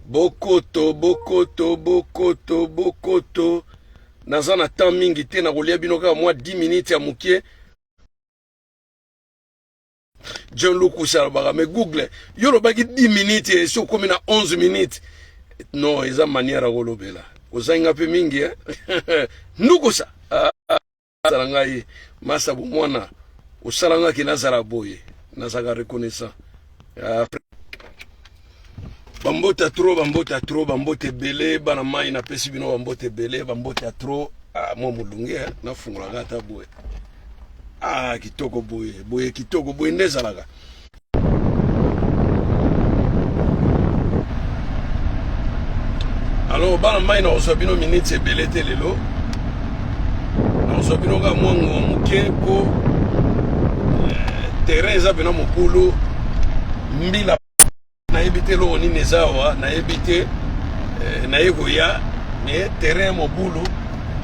Bokoto, bokoto, bokoto, bokoto. Naza na temps mingi te, nakolia bino kaka mwa 10 minutes ya mokie. John Lukusa alobaka mais Google yo olobaki 10 minutes esi okomi na 11 minutes. Non, eza manière ya kolobela. Ozangi nga mpe mingi eh? Ndukusa ah, na ngai masa bomwana osala nga ke nazala boye, nazalaka reconnaissant. Ah, bambote trop, bambote trop, bambote ebele bana mai, napesi bino bambote ebele, bambote ya trop. Ah, mwa molunge eh, nafungolaka ata boye. Ah, kitoko boye, boye kitoko boye nde ezalaka. Alors bana mai, nakozwa bino minutes ebele te lelo, nakozwa bino kaka mwa ngonga moke mpo terrain eza pena mobulu mbila. Nayebi te eloko nini eza awa, nayebi te naye koya me terrain mobulu,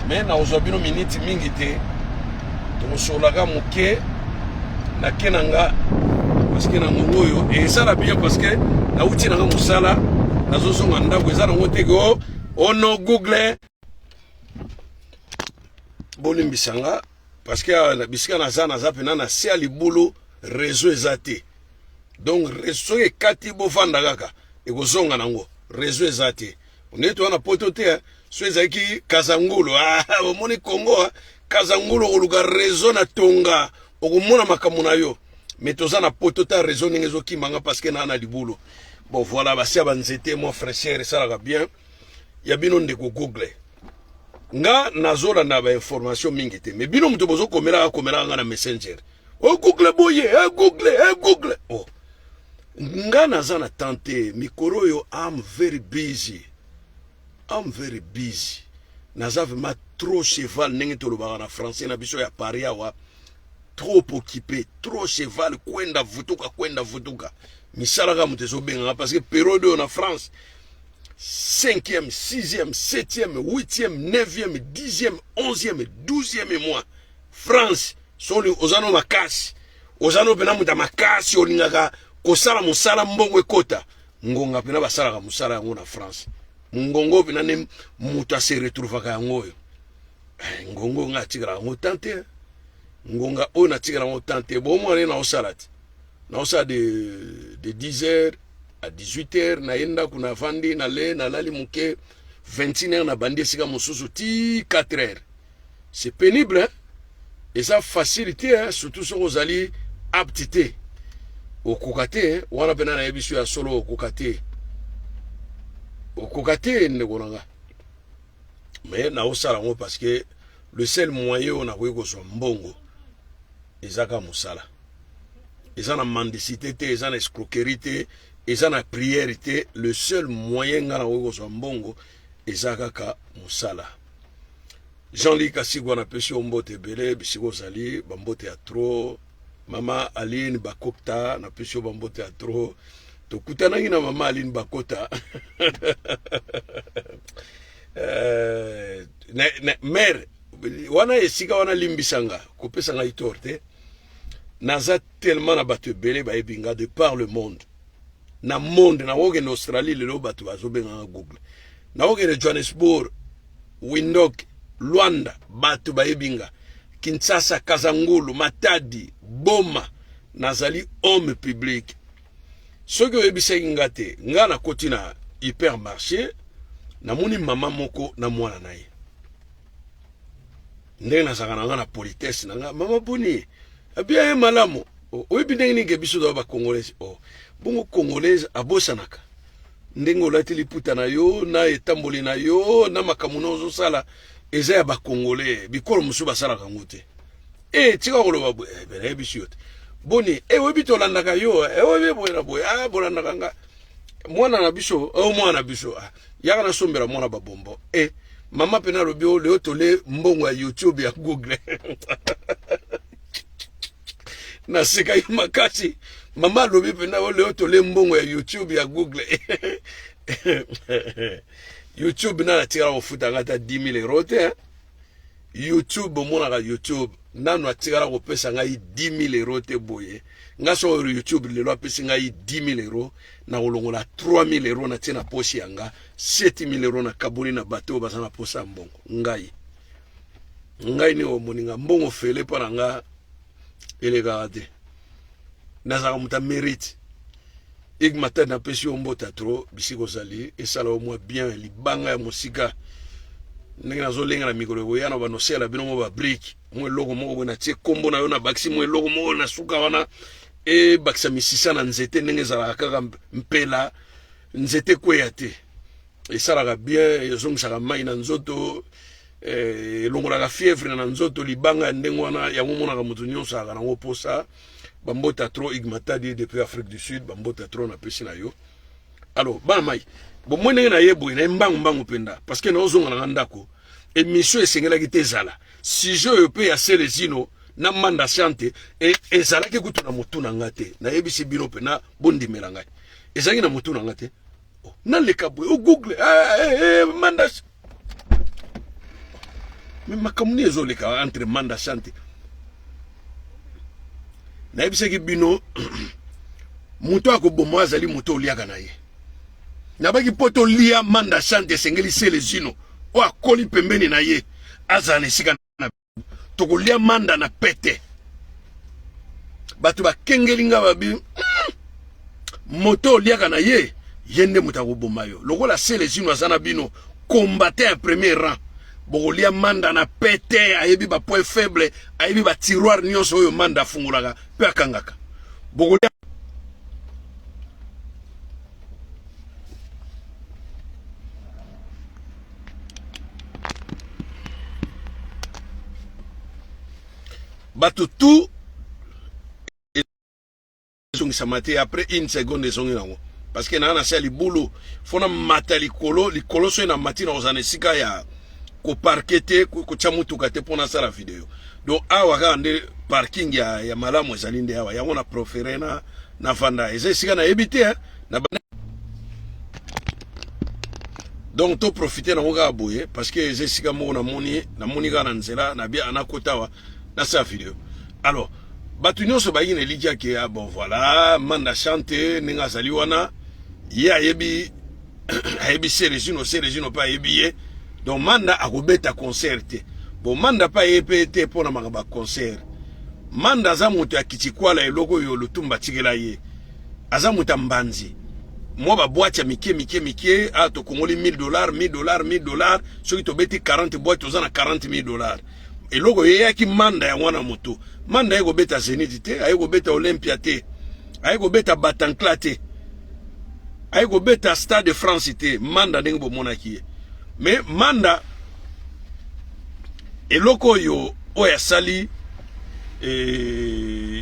me nakozwa bino miniti mingi te, tokosolaka moke nake na nga parce que na ngongo oyo esala bien parce que nauti na nga mosala, nazozonga ndako, eza nango te ko ono Google. Bolimbisa nga parce que bisika naza, naza mpena na se ya libulu, réseau eza te. Donc soki ekati, bovanda kaka, ekozonga nango, réseau eza te. Neti wana poto te, so ezalaki Kazangulu, ah, omoni Congo, ah, Kazangulu okoluka réseau na tonga, okomona makambo na yo. Mais toza na poto ta réseau ndenge ezokimanga parce que naa na libulu. Bon voilà, basi ya banzete, mwa fraîcheur esalaka bien. Ya bino ndeko Google, nga nazolanda bainformation mingi te, mais bino moto bozokomelaka komelaka nga na Messenger: o Google boye, e Google, e Google. Oh, nga naza na temps te mikolo oyo, am very busy, am very busy. Naza vraiment trop cheval, ndenge tolobaka na français na biso ya Paris awa, trop occupé, trop cheval, kwenda vutuka, kwenda vutuka, misala kaka moto ezobengaka parce que période oyo na France, 5e, 6e, 7e, 8e, 9e, 10e, 11e, 12e mois, France soli oza no makasi, oza no mpena moto ya makasi, olingaka kosala mosala mbongo ekota ngonga mpena basalaka mosala yango na France. Ngongo mpena nde moto ase retrouvaka yango oyo. Ngongo nga atikala yango tan te, ngonga oyo natikala yango tan te. Bomwana ye naosala te, naosala de 10 heures à 18 heures, naye ndako, navandi, nale nalali moke, 21 heures nabandi esika mosusu ti 4 heures. C'est pénible, hein? Eza facile te, hein? Surtout soki ozali apte te, okoka te wana mpena, nayebi so ya solo, okoka te, okoka te ndeko na nga. Mais naosala yango parce que le seul moyen oyo nakoki kozwa mbongo eza kaka mosala. Eza na mendicité te, eza na escroquerie te, eza na prière te. Le seul moyen nga nakoki kozwa mbongo eza kaka mosala. Jean-Luc Kasigwa, napesi yo mbote ebele bisika ozali, bambote ya trop. Mama Aline Bakota, napesi yo bambote ya trop. Tokutanaki na mama Aline Bakota, mare wana esika wana, limbisa nga kopesa ngai tort te. Naza tellement na bato ebele bayebi nga de par le monde, na monde. Nakokende Australie lelo, bato bazobenganga Google. Nakokende Johannesburg, Windhoek, Luanda, bato bayebi nga. Kinshasa, Kazangulu, Matadi, Boma, nazali homme public. Soki oyebisaki nga te, nga nakoti na hypermarché, namoni mama moko na mwana na ye. Ndenge nazalaka na nga na politesse na nga: "Mama, boni?" "Abia ye malamu." Oyebi ndenge nini ke biso toza bacongolais? Oh, bongo congolaise abosanaka ndenge olati liputa na yo na etamboli na yo na makambo na ozosala eza ya bacongolais. Bikolo mosusu basalaka yango te. E tika koloba boye, eh, nayebisi yo te. Boni e, oyebi tolandaka yo, e oyebi boye na boye. Ah, bolandaka nga, mwana na biso o mwana na biso. Ah, yaka nasombela mwana babombo. E mama pena alobi: "O leo tole mbongo ya YouTube ya Google." Nasekaki makasi. Mama alobi mpena: "O leo tole mbongo ya YouTube ya Google." YouTube na natikala kofuta nga ata 10 000 euro te. YouTube, omonaka YouTube nanu atikala kopesa ngai 10 000 euro te. Boye nga so YouTube lelo apesi ngai 10 000 euro, nakolongola 3 000 euro natie na posi ya nga, 7 000 euro nakaboli na bato oyo baza na posa ya mbongo. Ngai ngai nde omoni nga mbongo fele mpo na nga elekaka te, nazalaka moto ya mérite. Igmata, napesi yo mbota trop bisika ozali, esala yo mwa bien. Libanga ya mosika ndenge nazolenga na mikolo ekoya na banosela bino mwa babrike, mwa eloko moko boye natie nkombo na yo, nabakisi mwa eloko moko na suka wana, ebakisa misisa na nzete ndenge ezalaka kaka mpela nzete ekweya te. Esalaka bien, ezongisaka mai na nzoto, elongolaka fièvre na nzoto. Libanga ya ndenge wana yango omonaka moto nyonso azalaka nango mposa. Bambota trop, Igmatadi depuis Afrique du Sud, bambota trop napesi na yo. Alors bana mai, bomoi ndenge na ye boye, na ye mbangu mbangu mpenza parce que naozonga na nga ndako. Émission esengelaki te ezala sujet oyo mpe ya Selezino na Manda Chante ezalaki kutu na motu na nga te. Nayebisi bino mpe na bondimela ngai, ezalaki na motu na nga te. Oh, naleka boye o Google, eh, eh, eh, Manda, mais makambo nini ezoleka entre Manda Chante? Nayebisaki bino, moto akoboma azali moto oliaka na ye. Nabaki mpo tolia Manda Chante, esengeli Selezino oyo akoli pembeni na ye azala na esika na tokolia Manda na pete. Bato bakengeli nga babi moto oliaka na ye, ye nde moto akoboma yo. Lokola Selezino aza na bino combattant ya premier rang, bokolia Manda na pete. Ayebi bapoint faible, ayebi batiroir nyonso oyo Manda afungolaka mpe akangaka. Bokolia bato tout ezongisama te. Après une seconde ezongi nango parce que naa na se ya libulu, fo na mata likolo likolo. Soki na mati, na kozala na esika ya koparke te, kotia mutuka te mpo nasala video. Donc awa kaka nde parking ya malamu ezali nde awa. Yango na préféré na navanda, eza esika nayebi te, hein, na donc to profite nango kaka boye parce que eza esika moko namoni, namoni kaka na nzela nabia anakota awa nasala video. Alors bato nyonso bayiki na elikya ke ah, bon voilà, Manda Chante ndenge azali wana, ye ayebi, ayebi Selezino, Selezino mpe ayebi ye, donc Manda akobeta concert te. Bon, Manda mpe aye mpe te mpo na makambo ya concert. Manda aza moto ya kitikwala, eloko oyo Lutumba atikela ye. Aza moto ya mbanzi, mwa baboîte ya mike mike mike. Ah, tokongoli 1000 dollars, 1000 dollars, 1000 dollars, soki tobeti 40 boîte, toza na 40 000 dollars. Eloko eyaki Manda yango wana. Moto Manda aye kobeta Zénith te, aye kobeta Olympia te, aye kobeta Bataclan te, aye kobeta Stade de France te. Manda ndenge bomonaki ye, mais Manda eloko oyo oyo asali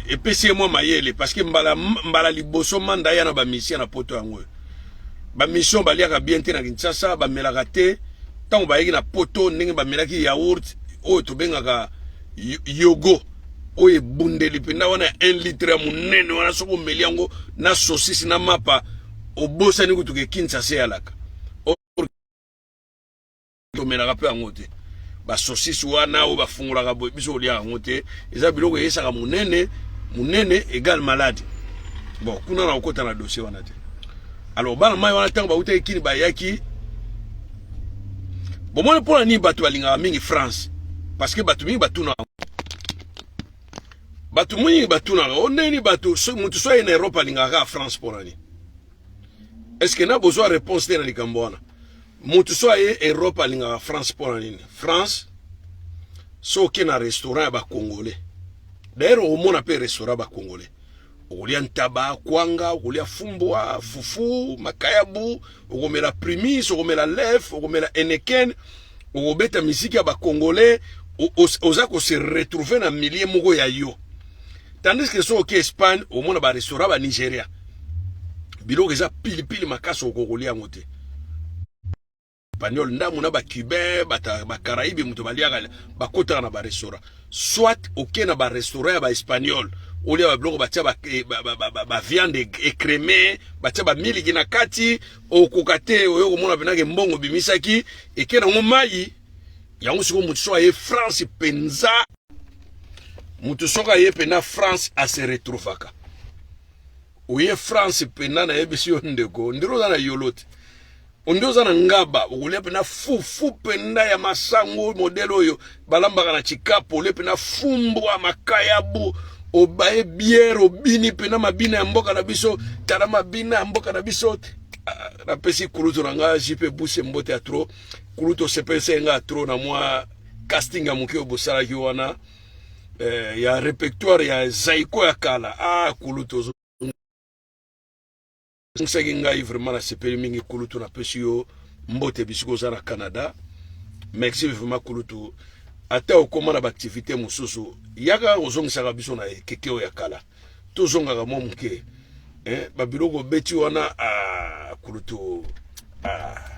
epesi ye mwa mayele parce que mbala, mbala liboso Manda aya na bamission na Poto yango oyo. Bamission baliaka bien te na Kinshasa, bamelaka te. Ntango bayaki na Poto, ndenge bamelaki yaourt oyo tobengaka yogo, oyo ebundeli mpenza wana ya 1 litre ya monene wana, soki omeli yango na saucisse na mapa, obosani kutuka Kinshasa eyalaka. Tomelaka mpe yango te, basaucisse wana oyo bafungolaka boye, biso koliaka yango te. Eza biloko eyesaka monene monene, égal malade. Bon, kuna na kokota na dossier wana te. Alors bana mai wana, ntango bautaki kini, bayaki, bomoni mpona nini bato balingaka mingi France? Parce que bato mingi batunaka, bato mingi batunaka o ndenge nini bato, motu so aye na Europe alingaka kaka France, mpona nini? Est ce que na bozwa réponse te na likambo wana? Motu so aye Europe alingaka France mpona nini? France, so oke na restaurant ya bacongolais, d'ailleurs okomona mpe restaurant ya bacongolais, okolia ntaba, kwanga, okolia fumbwa, fufu, makayabu, okomela Primus, okomela Leffe, okomela Heineken, okobeta misiki ya bacongolais, oza kose retrouver na milieu moko ya yo. Tandis que so oke Espagne, omona barestaurant ba Nigeria, biloko eza pilipili makasi, okokolia yango te. Espagnol ndambo na bacubain, bacaraïbe, moto baliaka, bakotaka na barestaurant. Soit oke na barestaurant ya baespagnol, olia babiloko batia baviande écrémé, batia bamiliki na kati, okoka te. Oyo komona mpenake mbongo obimisaki eke nango mai. Yango sikoyo moto soki aye France mpenza, moto soki aye mpenza France ase retrouvaka. Oye France mpenza, nayebisi yo ndeko, ndiro oza na yolo te, onde oza na ngaba, okolia mpenza fufu mpenza ya masango modele oyo balambaka na chikapo, olie mpenza fumbwa makayabu, obaye biere, obini mpenza mabina ya mboka na biso. Tala mabina ya mboka na biso. Ah, napesi kulutu na nga JP Buse mbote ya trop. Kulutu osepelisa nga trop na mwa casting ya moke oyo bosalaki wana ya répertoire ya Zaiko ya kala. Ah, kulutu ozongisaki ngai vraiment, nasepeli mingi. Kulutu, napesi yo mbote bisika oza na Canada. Merci vraiment kulutu. Ata okóma na baactivité mosusu, yaka ozongisaka biso na ekeke oyo ya kala, tozongaka mwa moke babiloko obeti wana. Ah, kulutu, ah.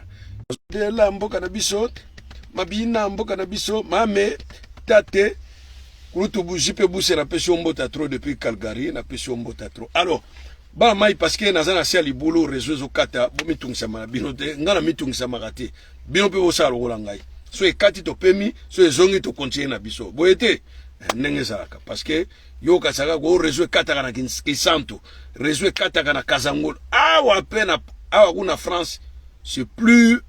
Dela mboka na biso, mabina mboka na biso, mame tate. Kulutu JP Buse, napesi yo mbote trop depuis Calgary, napesi yo mbote trop. Alors bana mai, parce que naza na se ya libulu, réseau ezokata, bomitungisama na bino te, ngai na mitungisamaka te. Bino mpe bosala lokola ngai, so ekati topemi, so ezongi tokontinue na biso boye te ndenge ezalaka. Parce que yo okasaka ko réseau ekataka na Kisantu, réseau ekataka na Kazangolo, awa mpe na awa kuna France c'est plus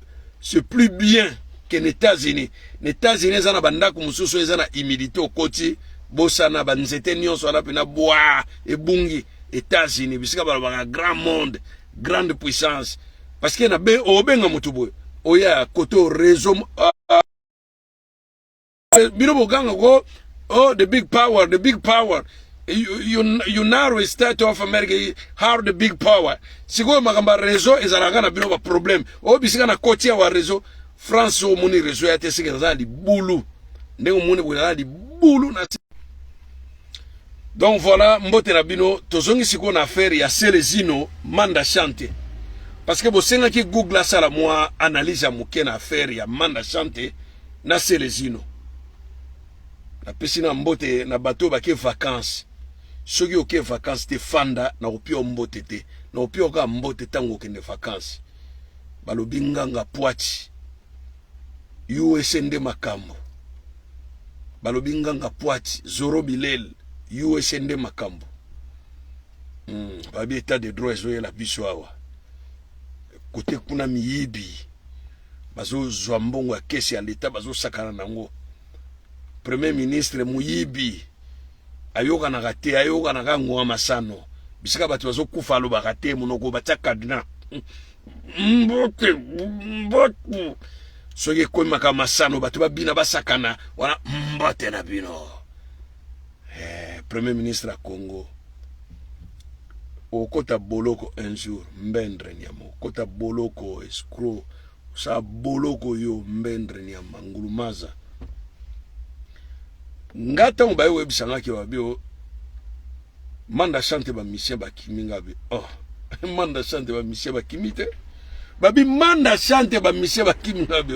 bien que na États-Unis. Na États-Unis eza na bandako mosusu eza na humidité, okoti bosana banzete nyonso wana mpena bwa ebungi. États-Unis, bisika balobaka grand monde, grande puissance, parce que na be obenga motu boye oya kote réseau, bino boganga ko oh, the big power, the big power, United States of America, how the big power. Sikoyo makambo ya réseau ezalaka na bino baproblème oyo bisika na koti awa réseau France omoni réseau ya te, seke naza na libulu ndenge omoni boye, naza na libulu na. Donc voilà, mbote na bino. Tozongi sikoyo na affaire ya Celezino Manda Chante, parce que bosengaki Google asala mwa analyse ya moke na affaire ya Manda Chante na Celezino. Napesi na mbote na bato oyo bake vacances. Soki oke vacances te, fanda na kopia mbote te, na kopia kaka mbote ntango okende vacances. Balobi nganga poati USA nde makambo, balobi nganga poati zoro bilel USA nde makambo. Babi état de droit ezoyela biso awa kote kuna, miyibi bazozwa mbongo ya kesi ya leta, bazosakana nango. Premier ministre moyibi, ayokanaka te, ayokanaka ngonga masano, bisika bato bazokufa alobaka te, monoko batia cadenas. Mbote mbote, soki ekomaka masano bato babina basakana wana, mbote na bino. Premier ministre ya Congo, okota boloko un jour. Mbendre nyama, okota boloko, escroc, osala boloko yo, mbendre nyama, ngulumaza. Nga ntango baye koyebisangaki babi o Manda Chante bamusicien bakimi, nga bi oh, Manda Chante bamusicien bakimi te, babi Manda Chante bamusicien bakimi, nga bi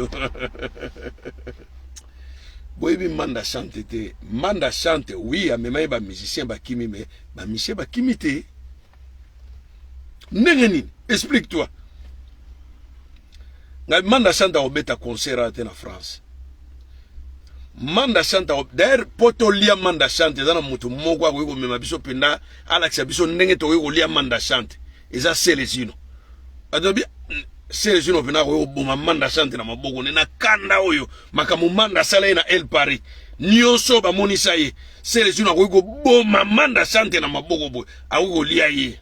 boyebi Manda Chante te. Manda Chante, oui, amemaki bamusicien bakimi, mais bamusicien bakimi te. Ndenge nini? Explique toi ngai. Manda Chante akobeta concert aya te na France. Manda Chante, d'ailleurs mpo tolia Manda Chante, eza na moto moko akoki komema biso mpenza, alakisa biso ndenge tokoki kolia Manda Chante, eza Selezino. Atobi Selezino mpenza akoki koboma Manda Chante na maboko ne na kanda oyo makambo Manda asala ye na El Paris nyonso bamonisa ye. Selezino akoki koboma Manda Chante na maboko boye, akoki kolia ye.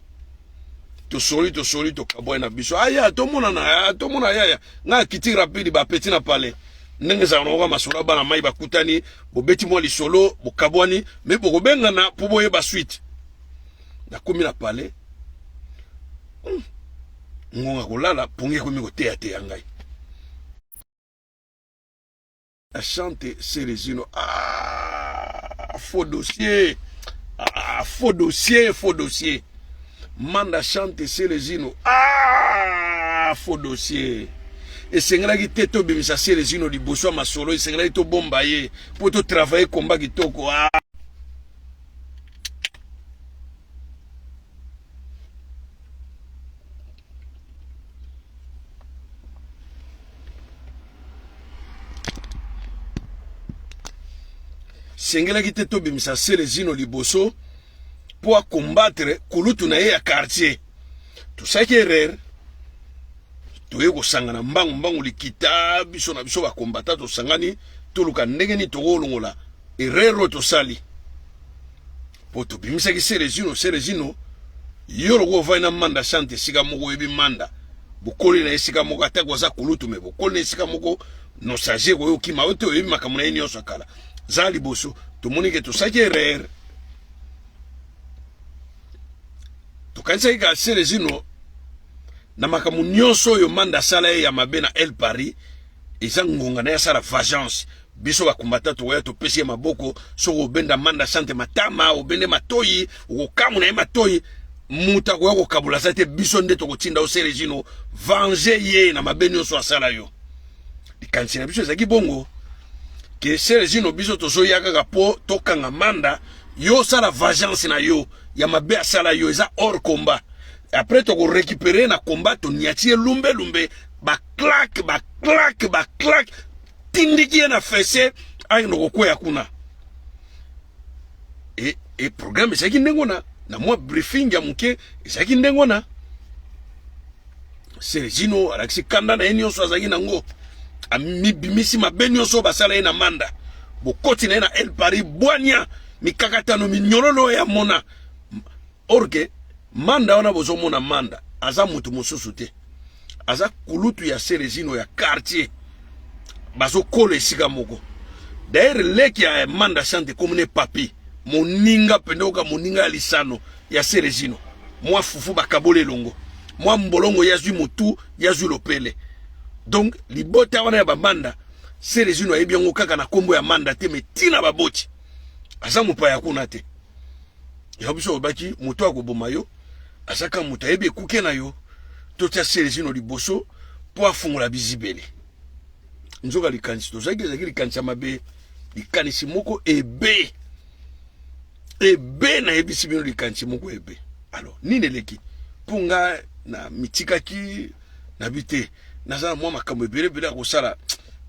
Tosoli, tosoli, tokabwai na biso. Aya tomonana, tomona yaya ngai akiti rapide bapeti na palais ndenge ezalaka na masolo ya bana mai bakutani, bobeti mwa lisolo, bokabwani, me bokobengana mpo boyeba suite. Nakomi na palais, ngonga kolala, pongi ekomi koteyateya ngai na Chante Selezino. Ah, faux dossier, ah, faux dossier, faux dossier. Manda Chante Selezino, ah, faux dossier. Esengelaki te tobimisa Selezino liboso ya masolo, esengelaki tobomba ye mpo totravaille komba kitoko. Ah. Sengelaki te tobimisa Celezino liboso mpo akombattre kulutu na ye ya quartier. Tosalaki erreur, toye kosangana mbangu mbangu likita biso na biso bakombata tosangani toluka ndenge nini tokolongola erreur oyo tosali mpo tobimisaki Celezino. Celezino yo lokola ovandi na Manda Chante esika moko, oyebi Manda bokoli na esika moko, atako aza kulutu me bokoli na esika moko, nostalgie ekoki okima yo te, oyebi makambo na ye nyonso ya kala. Za liboso tomoni ke tosalaki erreur, tokanisaki ka Celezino na makambo nyonso oyo Manda asala ye ya mabe na El Paris, eza ngonga na ye asala vengeance. Biso bakumbata tokoya topesi ye maboko. Soki obenda Manda Chante matama, obende matoi, okokamuna ye matoi, moto akoya kokabola aza te. Biso nde tokotinda yo Celezino, venger ye na mabe nyonso asala yo. Likanisi na biso ezalaki bongo ke Celezino, biso tozoya kaka mpo tokanga Manda, yo osala vengeance na yo ya mabe asala yo, eza hors combat. Après tokorécupérer na combat, toniati ye lumbe lumbe, baclake baclake baclake, tindiki ye na fesse, akende kokwea kuna. E programme ezalaki ndenge wana, na mwa briefing ya moke ezalaki ndenge wana. Celezino alakisi kanda na ye nyonso azalaki nango, amibimisi mabe nyonso oyo basala ye na Manda, bokoti na ye na El Paris, bwania mikakatano minyololo ya mona. Or que Manda wana bozomona, Manda aza motu mosusu te, aza kulutu ya Celezino ya quartier, bazokola esika moko. D'ailleurs leki ya Manda Chante komune Papi, moninga pende oka moninga ya lisano ya Celezino, mwa fufu bakabola elongo, mwa mbolongo yazwi motu yazwi lopele. Donc libota wana ya bamanda, Celezino ayebi yango kaka na nkombo ya Manda te, me ntina baboti aza mopaya kuna te. Yango biso olobaki moto akoboma yo azaka moto ayebi ekuke na yo, totia Celezino liboso mpo afungola bizibeli. Nzoka likanisi tozalaki ezalaki likanisi ya mabe, likanisi moko ebe ebe, nayebisi bino likanisi moko ebe. Alors nini eleki mpo nga na mitikaki nabi te, naza na mwa makambo ebele ebele ya kosala,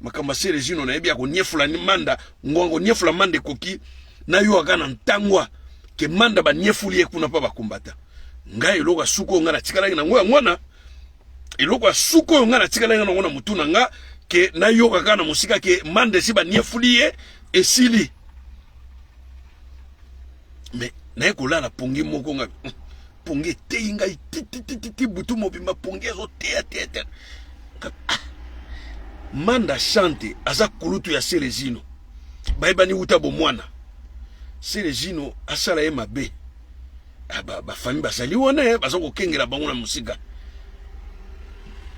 makambo ya Celezino nayebi ya koniefula Manda, ngonga koniefula Manda ekoki, nayokaka na ntangwa ke Manda baniefuli ye kuna mpa bakombata ngai. Eloko ya suka oyo ngai natikalaki nango yango wana, eloko ya suka oyo ngai natikalaki nango na motu na nga ke nayoka kaka na mosika ke Manda esi baniefuli ye, esili. Me naye kolala pongi moko, ngai pongi eteyi ngai titititi butu mobimba, pongi ezoteya teya te. Ah, Manda Chante aza kulutu ya Celezino, bayebani wuta bomwana. Celezino asala ye mabe, bafami bazali wana baza kokengela bango na mosika,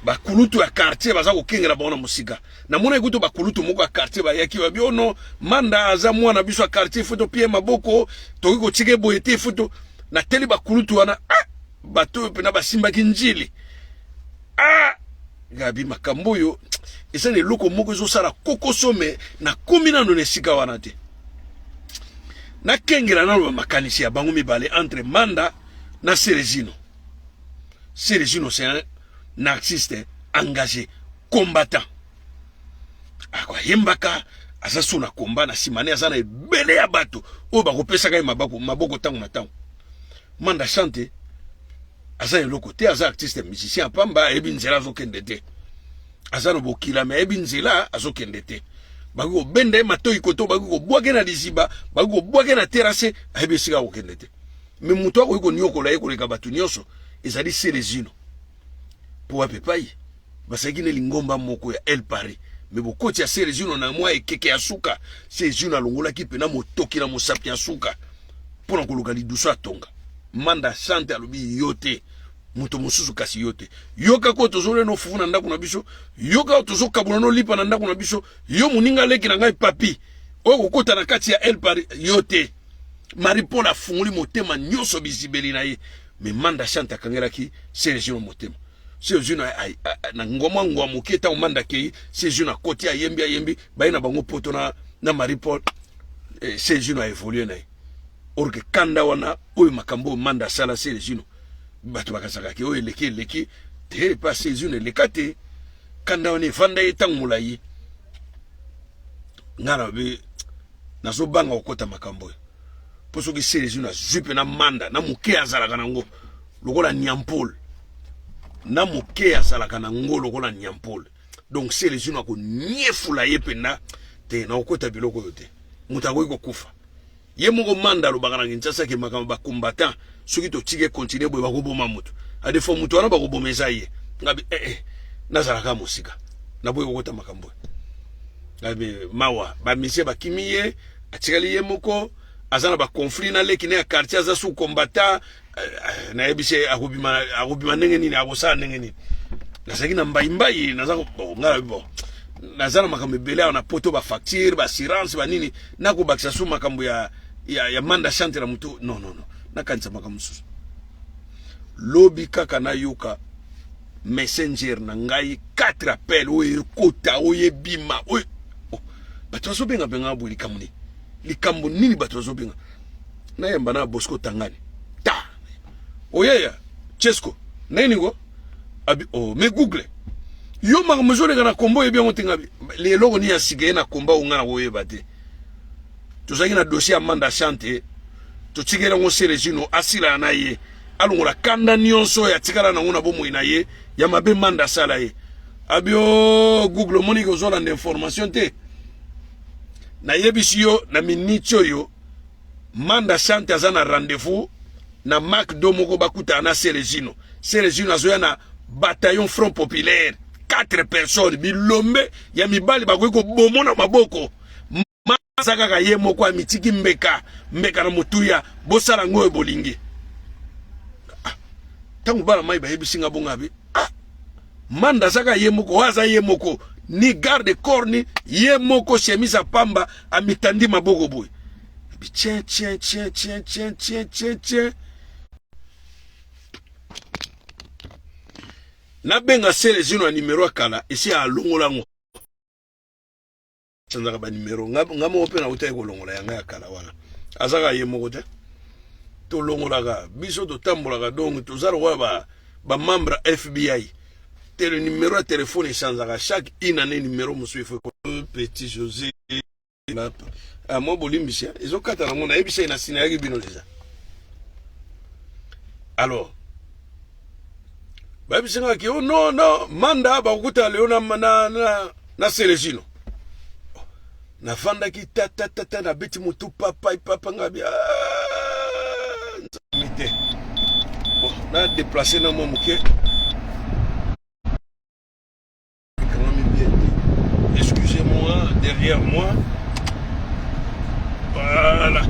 bakulutu ya quartier baza kokengela bango na mosika. Namonaki kutu bakulutu moko ya quartier bayaki, babi ono Manda aza mwana biso ya quartier, fo topie maboko, tokoki kotika boye te, fo to nateli bakulutu wana. Ah, bato oyo mpena basimbaki njili. Ah, gabi makambo oyo eza na eloko moko ezosala kokoso, me nakomi nano na esika wana te. Nakengela nano bamakanisi ya bango mibale entre Manda na Celezino. Celezino c'est un artiste engagé, combattant, akoyembaka, aza so na komba na nsima ne, aza na ebele ya bato oyo bakopesaka ye maboko maboko ntango na ntango. Manda Chante aza eloko te, aza artiste musicien pamba, ayebi nzela azokende te, aza na bokila me ayebi nzela azokende te. Bakoki kobenda ye matoi koto, bakoki kobwake na liziba, bakoki kobwake na terrasse, ayebi esika akokende te. Me moto akoki koniokola ye koleka bato nyonso ezali Celezino, mpo wapi epai bazalaki na lingomba moko ya El Paris. Me bokoti ya Celezino na mwa ekeke ya suka, Celezino alongolaki mpena motoki na mosapi ya suka mpo na koluka lidusu atonga. Manda Chante alobi yo te, moto mosusu kasi yo te, yoka ko tozolia no fufu na ndako na biso, yoka ko tozokabola no lipa na ndako na biso, yo moninga leki na ngai Papi oyo kokota na kati ya El Paris, yo te. Marie Paul afungoli motema nyonso bizibeli na ye, me Manda Chante akangelaki Celezino motema. Celezino na ngoma ngwa moke, ntango Manda akei, Celezino akoti, ayembi ayembi, baye na bango poto na Marie Paul. Celezino aévolue na ye, or que kanda wana oyo makambo oyo Manda asala Celezino, bato bakazaka ke oyo eleki eleki te, epa Celezino eleka te. Kanda wana evanda ye ntango molai. Ngai na be Nazobanga kokota makambo oyo mpo soki selezino azwi mpe na manda na moke azalaka nango lokola nyampole, na moke azalaka nango lokola nyampole. Donc selezino akoniefula ye mpenza te. Nakokota biloko oyo te, moto akoki kokufa. Ye moko manda alobaka na Kinshasa ke makambo ba combattant soki totiki continue boye bakoboma moto. A des fois moto wana bakoboma eza ye. Ngabi eh eh nazalaka mosika naboyi kokota makambo oyo. Ngabi mawa ba musiciens bakimi ye, atikali ye moko, aza na ba conflit na leki ne ya quartier, aza sous combattant. Eh, nayebisi ye akobima, akobima ndenge nini, akosala ndenge nini. Nazalaki na mbaimbai, naza bon, ngai bon naza na makambo ebele awa na poto, ba facture, ba assurance, ba nini, nakobakisa su makambo ya manda chante na motu. Non, non, non, nakanisa makambo mosusu. Lobi kaka nayoka messenger na ngai 4 appel oyo ekota, oyo ebima, oyo oh, bato bazobenga benga boye. Likambo nini, likambo nini bato bazobenga? Nayamba na Bosco Tangani ta oyeya Chesco nini ko abi oh, me Google yo makambo ezoleka na kombo oyebi yango te. Ngabi eloko nini ya sika ye na komba oyo ngai nakoyeba te. Tozalaki na dossier ya manda chante, totikeli yango Selezino asila na ye, alongola kanda nyonso oyo atikala nango na bomoi na ye ya mabe manda asala ye. Abi o Google omoniki ozolanda information te. Nayebisi yo na miniti oyo manda chante aza na rendez-vous na Macdo moko, bakutana na Selezino. Selezino azoya na bataillon Front Populaire, 4 personnes, bilombe ya mibali bakoki kobomona maboko. Aza kaka ye moko, amitiki mbeka, mbeka na motuya. Bosala ngo oyo bolingi. Ntango bana mai bayebisi nga bongo, abi ah, manda aza kaka ye moko, oyo aza ye moko, ni garde corps ni ye moko, chemise ya pamba, amitandi maboko boye. Abi tien tien tien tien tien tien tien tien, nabenga Selezino ya nimero ya kala esi alongola yango. Chanzaka ba numero nga moko mpe nautaki kolongola yanga ya kala wana. Azaka ye moko te, tolongolaka biso, totambolaka. Donc toza lokola ba ba membre ya FBI te. Le numéro ya telefone echanzaka chaque une année, numéro mosusu ifo. Petit José ah, mwa bolimbisi ezokata nango, nayebisa ye na sina yaki bino deja. Alors bayebisi nga ke oh, non non, manda bakokutana lelo na Selezino. Nafandaki tatatata, nabeti motu papai papa ngabi nzambe te. Bon, na déplace na mwa moke, ekangami bien te, excusez-moi, derrière moi. Voilà, voilà.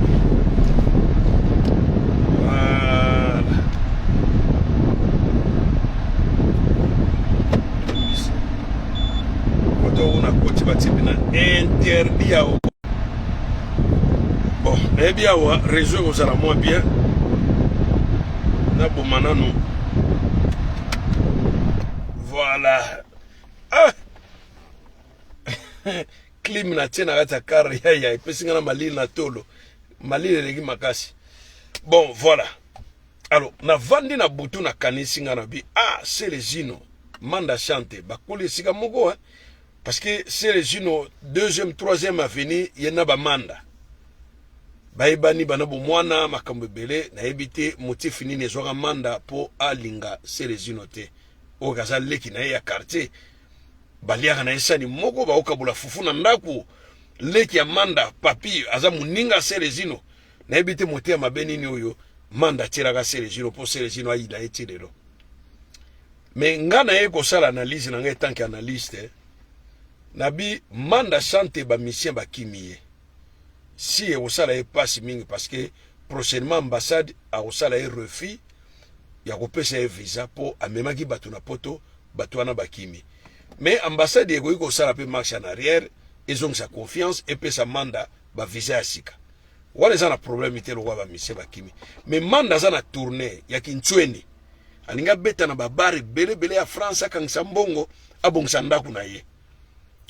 Koto oyo nakoti, batie mpena interdit ya. Bon, nayebi awa réseau ekozala mwa bien. Naboma nanu. Voilà. Ah! Clim na tie na kati ya car yaya epesi nga na malili na tolo, malili eleki makasi. Bon, voilà. Alors navandi na butu, nakanisi nga na bi ah, Selezino, manda chante bakoli esika moko hein? Parce que Selezino deuxième troisième avenue, ye na bamanda bayebani bana bomwana, makambo ebele. Nayebi te motif nini ezwaka manda mpo alinga Selezino te, oyo aza leki na ye ya quartier, baliaka na ye sani moko, bakokabola fufu na ndako. Leki ya manda papi aza moninga Selezino. Nayebi te motema mabe nini oyo manda atielaka Selezino mpo Selezino ayina ye ti lelo. Me nga naye kosala analyse na ngai tant que analyste, nabi manda chante bamisien bakimi ye, si ekosala ye mpasi mingi parce que prochainement ambassade akosala ye refus ya kopesa ye visa mpo amemaki bato na poto, bato wana bakimi. Mais ambassade ekoki kosala mpe marche en arrière, ezongisa confiance, epesa manda bavisa ya sika. Wana eza na problème te lokola bamisie bakimi. Mais manda aza na tournée ya Kintsweni, alingi abeta na babar ebele ebele ya France, akangisa mbongo, abongisa ndako na ye,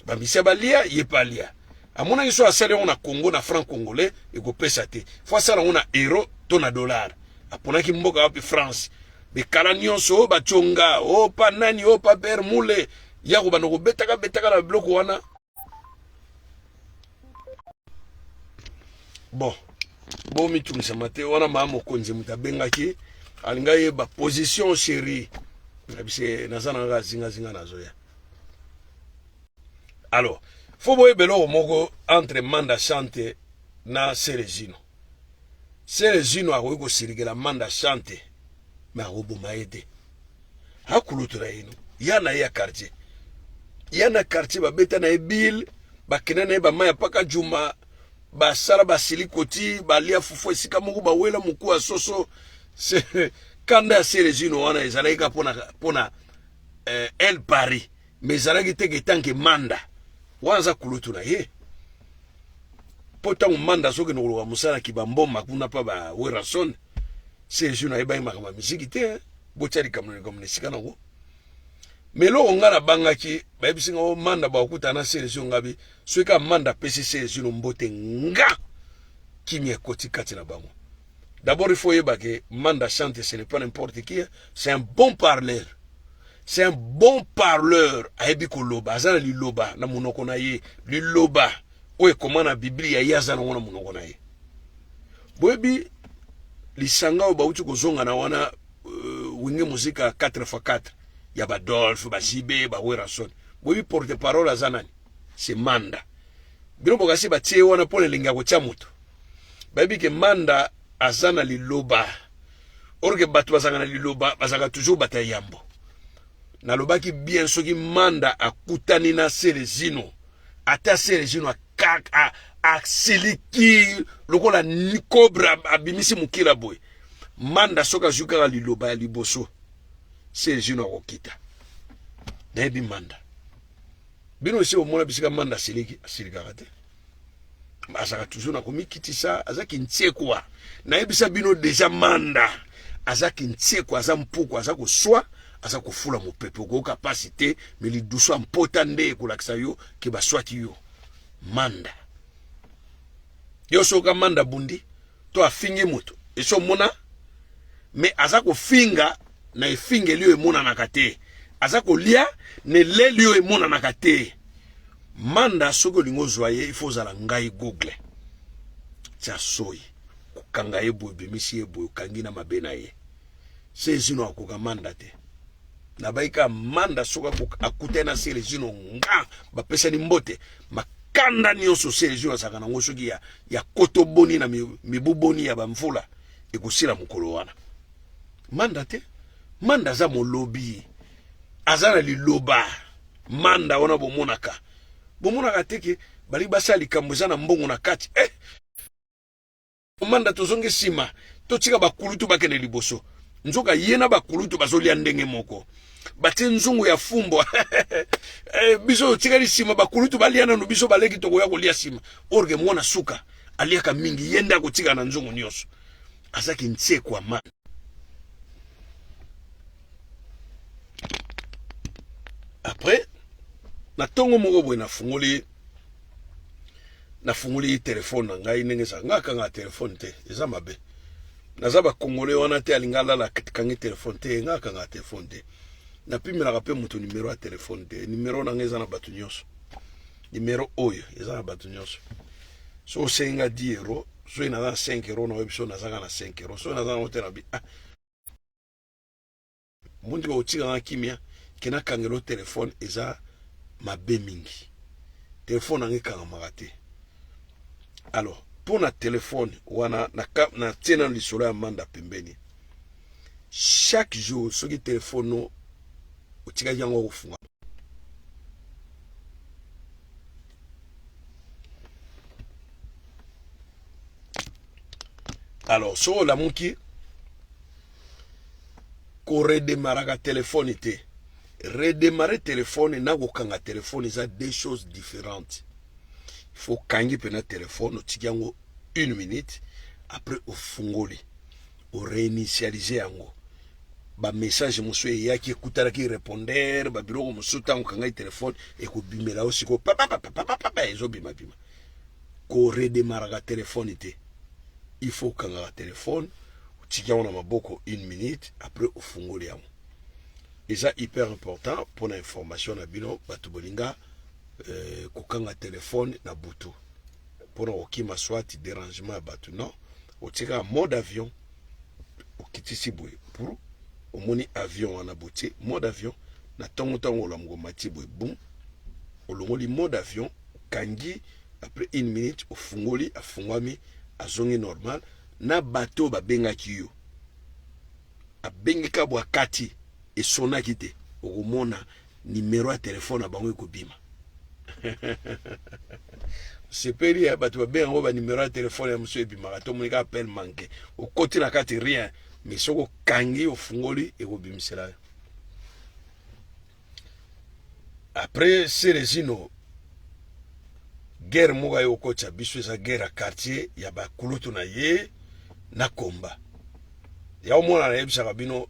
bamisia balia, ye mpe alia. Amonaki so asali yango na Congo na franc congolais ekopesa te, fo asala yango na euro to na dollar. Aponaki mboka wapi? France. Bekala nyonso oyo baconga o pa nani o pa pere mule ya kobanda kobetaka betaka na biloko wana. Bon, bomitungisama te, wana maa mokonzi moto abengaki alinga yeba position chérie na bise naza na kaka zingazinga nazoya. Alors fo boyeba eloko moko entre Manda Chante na Celezino. Celezino akoki kosilikela Manda Chante me akoboma ye te. Akulutu na ye no ya na ye ya quartier, ya na quartier babeta na ye bile, bakenda na ye bamai ya paka juma, basala basilikoti, balia fufu esika moko, bawela mokuwa soso. Kanda ya Celezino wana ezalaki kaka mpona El Paris, mais ezalaki te ke tanke Manda wana aza kulutu na ye, mpo ntango Manda azokende koloka mosala kibamboma kuna mpa ba Werrason, Celezino ayebaki makambo ya miziki te. Botya likambo na likambo na esika nango. Mais eloko ngai nabangaki, bayebisi ngai o Manda bakokutana na Celezino, ngabi soki kaka Manda apesi Celezino mbote, nga kimia ekoti kati na bango. D'abord il faut oyeba ke Manda Chante ce n'est pas n'importe qui, c'est un bon parleur. C'est un bon parleur, ayebi koloba, aza na liloba na monoko na ye, liloba oyo ekoma na Biblia ye aza nango na monoko na ye. Boyebi lisanga oyo bauti kozonga na wana Wenge Musica 4x4 ya ba Dolph, ba JB, ba Werrason. Boyebi porte parole aza nani? C'est Manda. Bino bokasi batie wana mpo na elengi ya kotia moto. Bayebi ke Manda aza na liloba. Or ke bato bazalaka na liloba, bazalaka toujours bato ya yambo. Nalobaki bien soki Manda akutani na Celezino, ata Celezino asiliki lokola cobra abimisi mokila boye, Manda soki azwi kaka liloba ya liboso, Celezino akokita. Nayebi Manda. Bino esi omona bisika Manda asiliki, asilikaka te. Azalaka toujours na komikitisa, aza kintiekwa. Nayebisa bino deja Manda aza kintiekwa, aza mpuku, aza koswa, aza kofula mopepe, okoyoka pasi te, me lidusu ya mpota nde ekolakisa yo ke baswaki yo. Manda yo soka Manda bundi to afingi moto esi omona, me aza kofinga na efingeli oyo emonanaka te, aza kolia na eleli oyo emonanaka te. Manda soki olingi ozwa ye, il faut ozala ngai Google tia soyi kokanga ye boye, obimisi ye boye, okangi na mabe na ye. Celezino akoka Manda te. Nabayi kaka Manda soki akutani na Celezino nga bapesani mbote, makanda nyonso Celezino azalaka nango soki ya koto boni na mibu boni ya bamvula ekosila mokolo wana. Manda te. Manda aza molobi, aza na liloba. Manda wana bomonaka, bomonaka te ke balingi basala likambo eza na mbongo na kati. Manda tozongi nsima, totika bakulutu bakende liboso. Nzoka ye na bakulutu bazolia ndenge moko, batie nzungu ya fumbwa. Biso totikali nsima, bakulutu balia nanu, biso baleki tokoya kolia nsima. Orge mwana suka aliaka mingi, ye nde akotika na nzungu nyonso. Azaki nsekwa Manda. Après na tongo moko boye nafungoli telefone na ngai ndenge ezala. Ngai akangaka telefone te, eza mabe. Naza ba Congolais wana te alinga alala kangi telefone te. Ngai akangaka telefone te, napimelaka mpe moto numero ya telefone te. Numero na ngai eza na bato nyonso, numero oyo eza na bato nyonso. So osengi nga 10 euro, soki naza na 5 euro na oyebi so nazaka na 5 euro, soki naza nango te na bi mundi bakotika nga kimia ke nakangela telefone eza mabe mingi. Telefone nanga ekangamaka te. Alors mpo na telefone wana natie nano lisolo ya Manda pembeni. Chaque jour soki telefone otikaki yango kofunga, alors soki olamuki koredemaraka telefone te. Redémarrer telefone na kokanga telefone eza deux choses différentes. Il faut kangi mpena telefone, otiki yango une minute, après ofungoli, oréinitialiser yango. Bamessage mosusu eyaki ekutanaki répondeur, babiloko mosusu ntango okangaki telefone ekobimela yo sikoyo papapapapapa ezobimabima. Koredemaraka telefone te, il faut okangaka telefone, otiki yango na maboko une minute, après ofungoli yango. Eza hyper important mpona information na bino bato bolinga kokanga telefone na butu. mpona kokima soit dérangement ya bato. Non, otie kaka mode avion, okitisi boye pour omoni avion wana, botie mode avion na ntongo. Ntango olamuka, omati boye, bum, olongoli mode avion, okangi. Après une minute, ofungoli, afungwami, azongi normal. Na bato oyo babengaki yo, abengi ka bwa kati, esonaki te, okomona nimero ya telefone na bango ekobima. Sepeli ya bato babenga yango banimero ya telefone ya mosusu ebimaka te, omoni kaka appel manqué, okoti na kati, rien. Mais soki okangi, ofungoli, ekobimisela yo. Après Celezino, guerre moko aye kokotisa biso, eza guerre ya quartier ya bakulutu na ye na komba ya omona. Nayebisaka bino,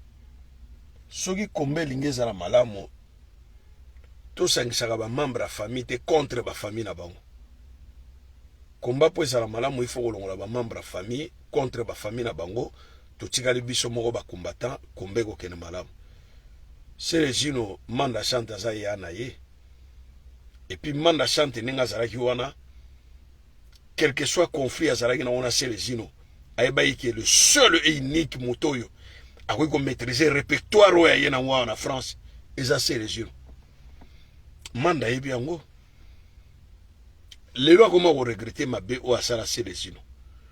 soki komba elingi ezala malamu, tosangisaka bamembre ya famille te contre bafamille na bango. Komba mpo ezala malamu, il faut kolongola bamembre ya famille contre bafamille na bango, totikali biso moko bacombattant, komba ekokende malamu. Celezino, Manda Chante aza ya na ye. Et puis Manda Chante, ndenge azalaki wana, quel que soit conflit azalaki nango na Celezino, ayebaki ke le seul et unique moto oyo akoki komaîtriser répertoire oyo aye nango awa na France eza Celezino. Manda ayebi yango. Lelo akoma koregretter mabe oyo asala Celezino,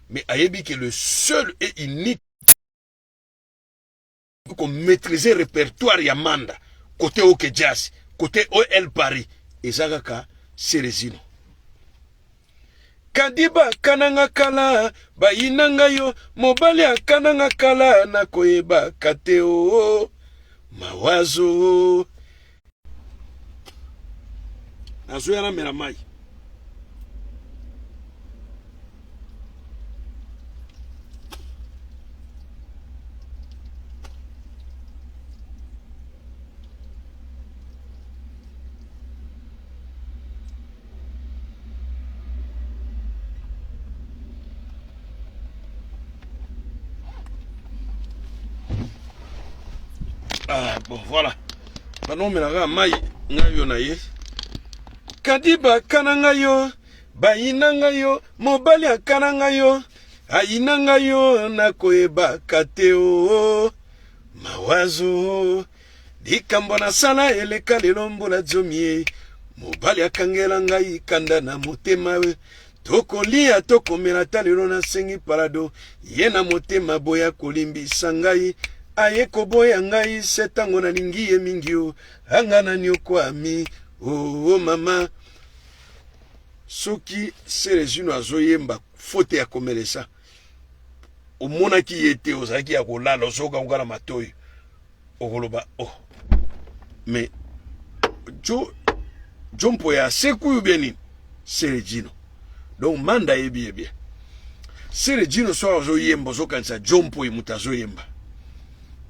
mais ayebi ke le seul et unique komaîtriser répertoire ya Manda côté OK Jazz, côté OL Paris, eza kaka Celezino. Kadiba akananga kala, bayinanga yo, mobali akananga kala, nakoyebaka te o mawazo. Nazoya namela mai. Ah, bon, voilà. Banomelaka mai ngai yo na ye. Kadiba akana ngai yo, bayina ngai yo, mobali akana ngai yo, ayina ngai yo, nakoyebaka te o mawazo. Likambo nasala eleka lelo mbula 10, mobali akangela ngai kanda na motema. Tokolia, tokomela, ta lelo nasengi palado ye na motema boya kolimbisa ngai. Aye koboya ngai se ntango nalingi ye mingi o anga naniokwami o oh, mama. Soki Celezino azoyemba faute ya komelesa, omonaki ye te, ozalaki ya kolala, ozokangoka na matoi, okoloba: "Oh, mais jo jo mpo ya sekuyu bien nini?" Celezino, donc Manda ayebi ye bien. Celezino soki azoyemba, ozokanisa jo mpo ye moto azoyemba.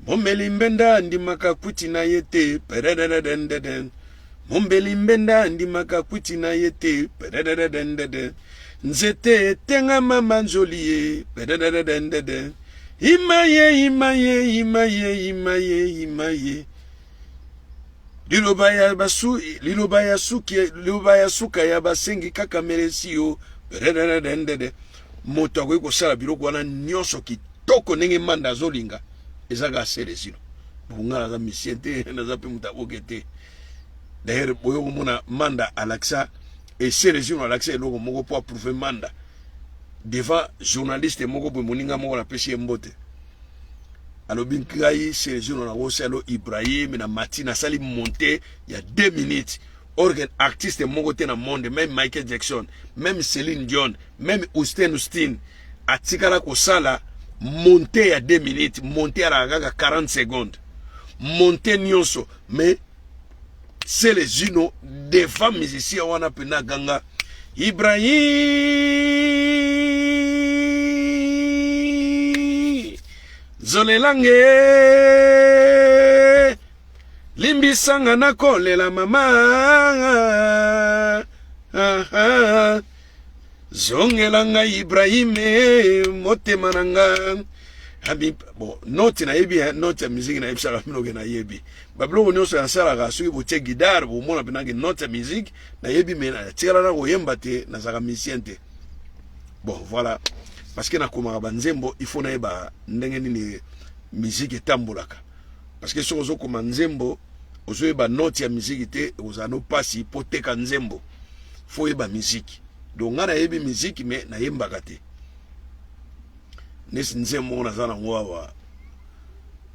Momeli mbenda andimaka kwiti na ye te, peredededendeden. Mombeli mbenda andimaka kwiti na ye te, peredededendeden. Nzete etengama manzoli ye, peredededendeden. Ima ye, ima ye, ima ye, ima ye, ima ye. Liloba ya basu, liloba ya suki, liloba ya suka ya basengi kaka melesi yo, peredededendede. Moto akoki kosala biloko wana nyonso kitoko ndenge Manda azolinga eza kaka Celezino. Bonga naza musicien te, naza mpe moto akoke te. D'ailleurs, boyo komona Manda alakisa e Celezino alakisa eloko moko mpo approuve Manda devant journaliste moko boye, moninga moko napesi ye mbote. Alobi: "Ngai Celezino nakosala Ibrahim na mati, nasali monte ya 2 minutes. Or que artiste moko te na monde, même Michael Jackson, même Céline Dion, même Austin Austin, atikala kosala monte ya 2 minutes. Monte alaka kaka 40 secondes, monte nyonso. Mais Celezino, devant musicien wana mpena, aganga Ibrahim zolelange, limbisanga nakolela mama, ah, ah. Zongela ngai Ibrahime, motema na nga abi." Bon, note nayebi, note ya musique nayebisaka bino ke nayebi babiloko nyonso nasalaka. Soki botie guitare, bomona mpenaki note ya musique nayebi, mais natikala na koyemba te, nazalaka musicien te. Bon voilà, parce que nakomaka banzembo, il faut nayeba ndenge nini musique etambolaka, parce que soki ozokoma nzembo, ozoyeba note ya musique te, ekozala no mpasi mpo teka nzembo. Faut oyeba musique. Donc ngai nayebi musique, mais nayembaka te. Nesi nzembo moko naza nango awa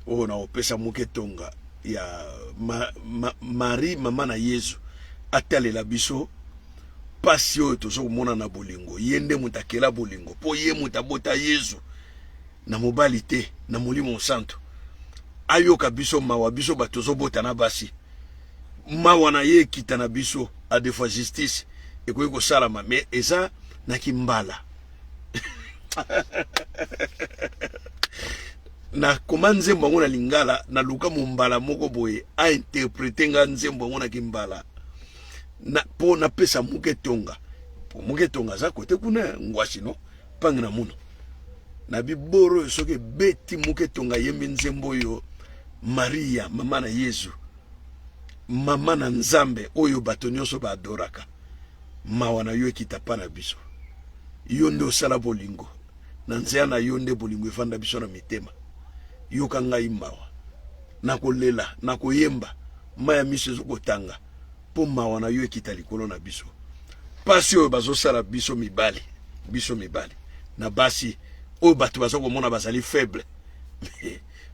oyo nakopesa moke tonga ya Marie, mama na Yezu, atalela biso pasi oyo toza komona na bolingo. Ye nde moto akela bolingo, mpo ye moto abota Yezu na mobali te, na Molimo Mosantu. Ayoka biso mawa, biso bato tozobota na basi. Mawa na ye ekita na biso. A des fois justice ekoki kosalama, mais eza na kimbala. Nakoma nzembo yango na lingala, naluka mombala moko boye ainterprete nga nzembo yango na kimbala mpo napesa muke tonga, po muke tonga aza kote kuna ngwasi no mpangi na muno na biboro oyo. Soki ebeti muke tonga ayembi nzembo oyo, Maria mama na Yezu, mama na Nzambe oyo bato nyonso baadoraka, mawa na yo ekita pa na biso. Yo nde osala bolingo, na nzela na yo nde bolingo evanda biso na mitema. Yoka ngai mawa, nakolela, nakoyemba, mai ya miso ezokotanga mpo mawa na yo ekita likolo na biso. Pasi oyo bazosala biso mibali, biso mibali na basi oyo bato baza komona bazali faible,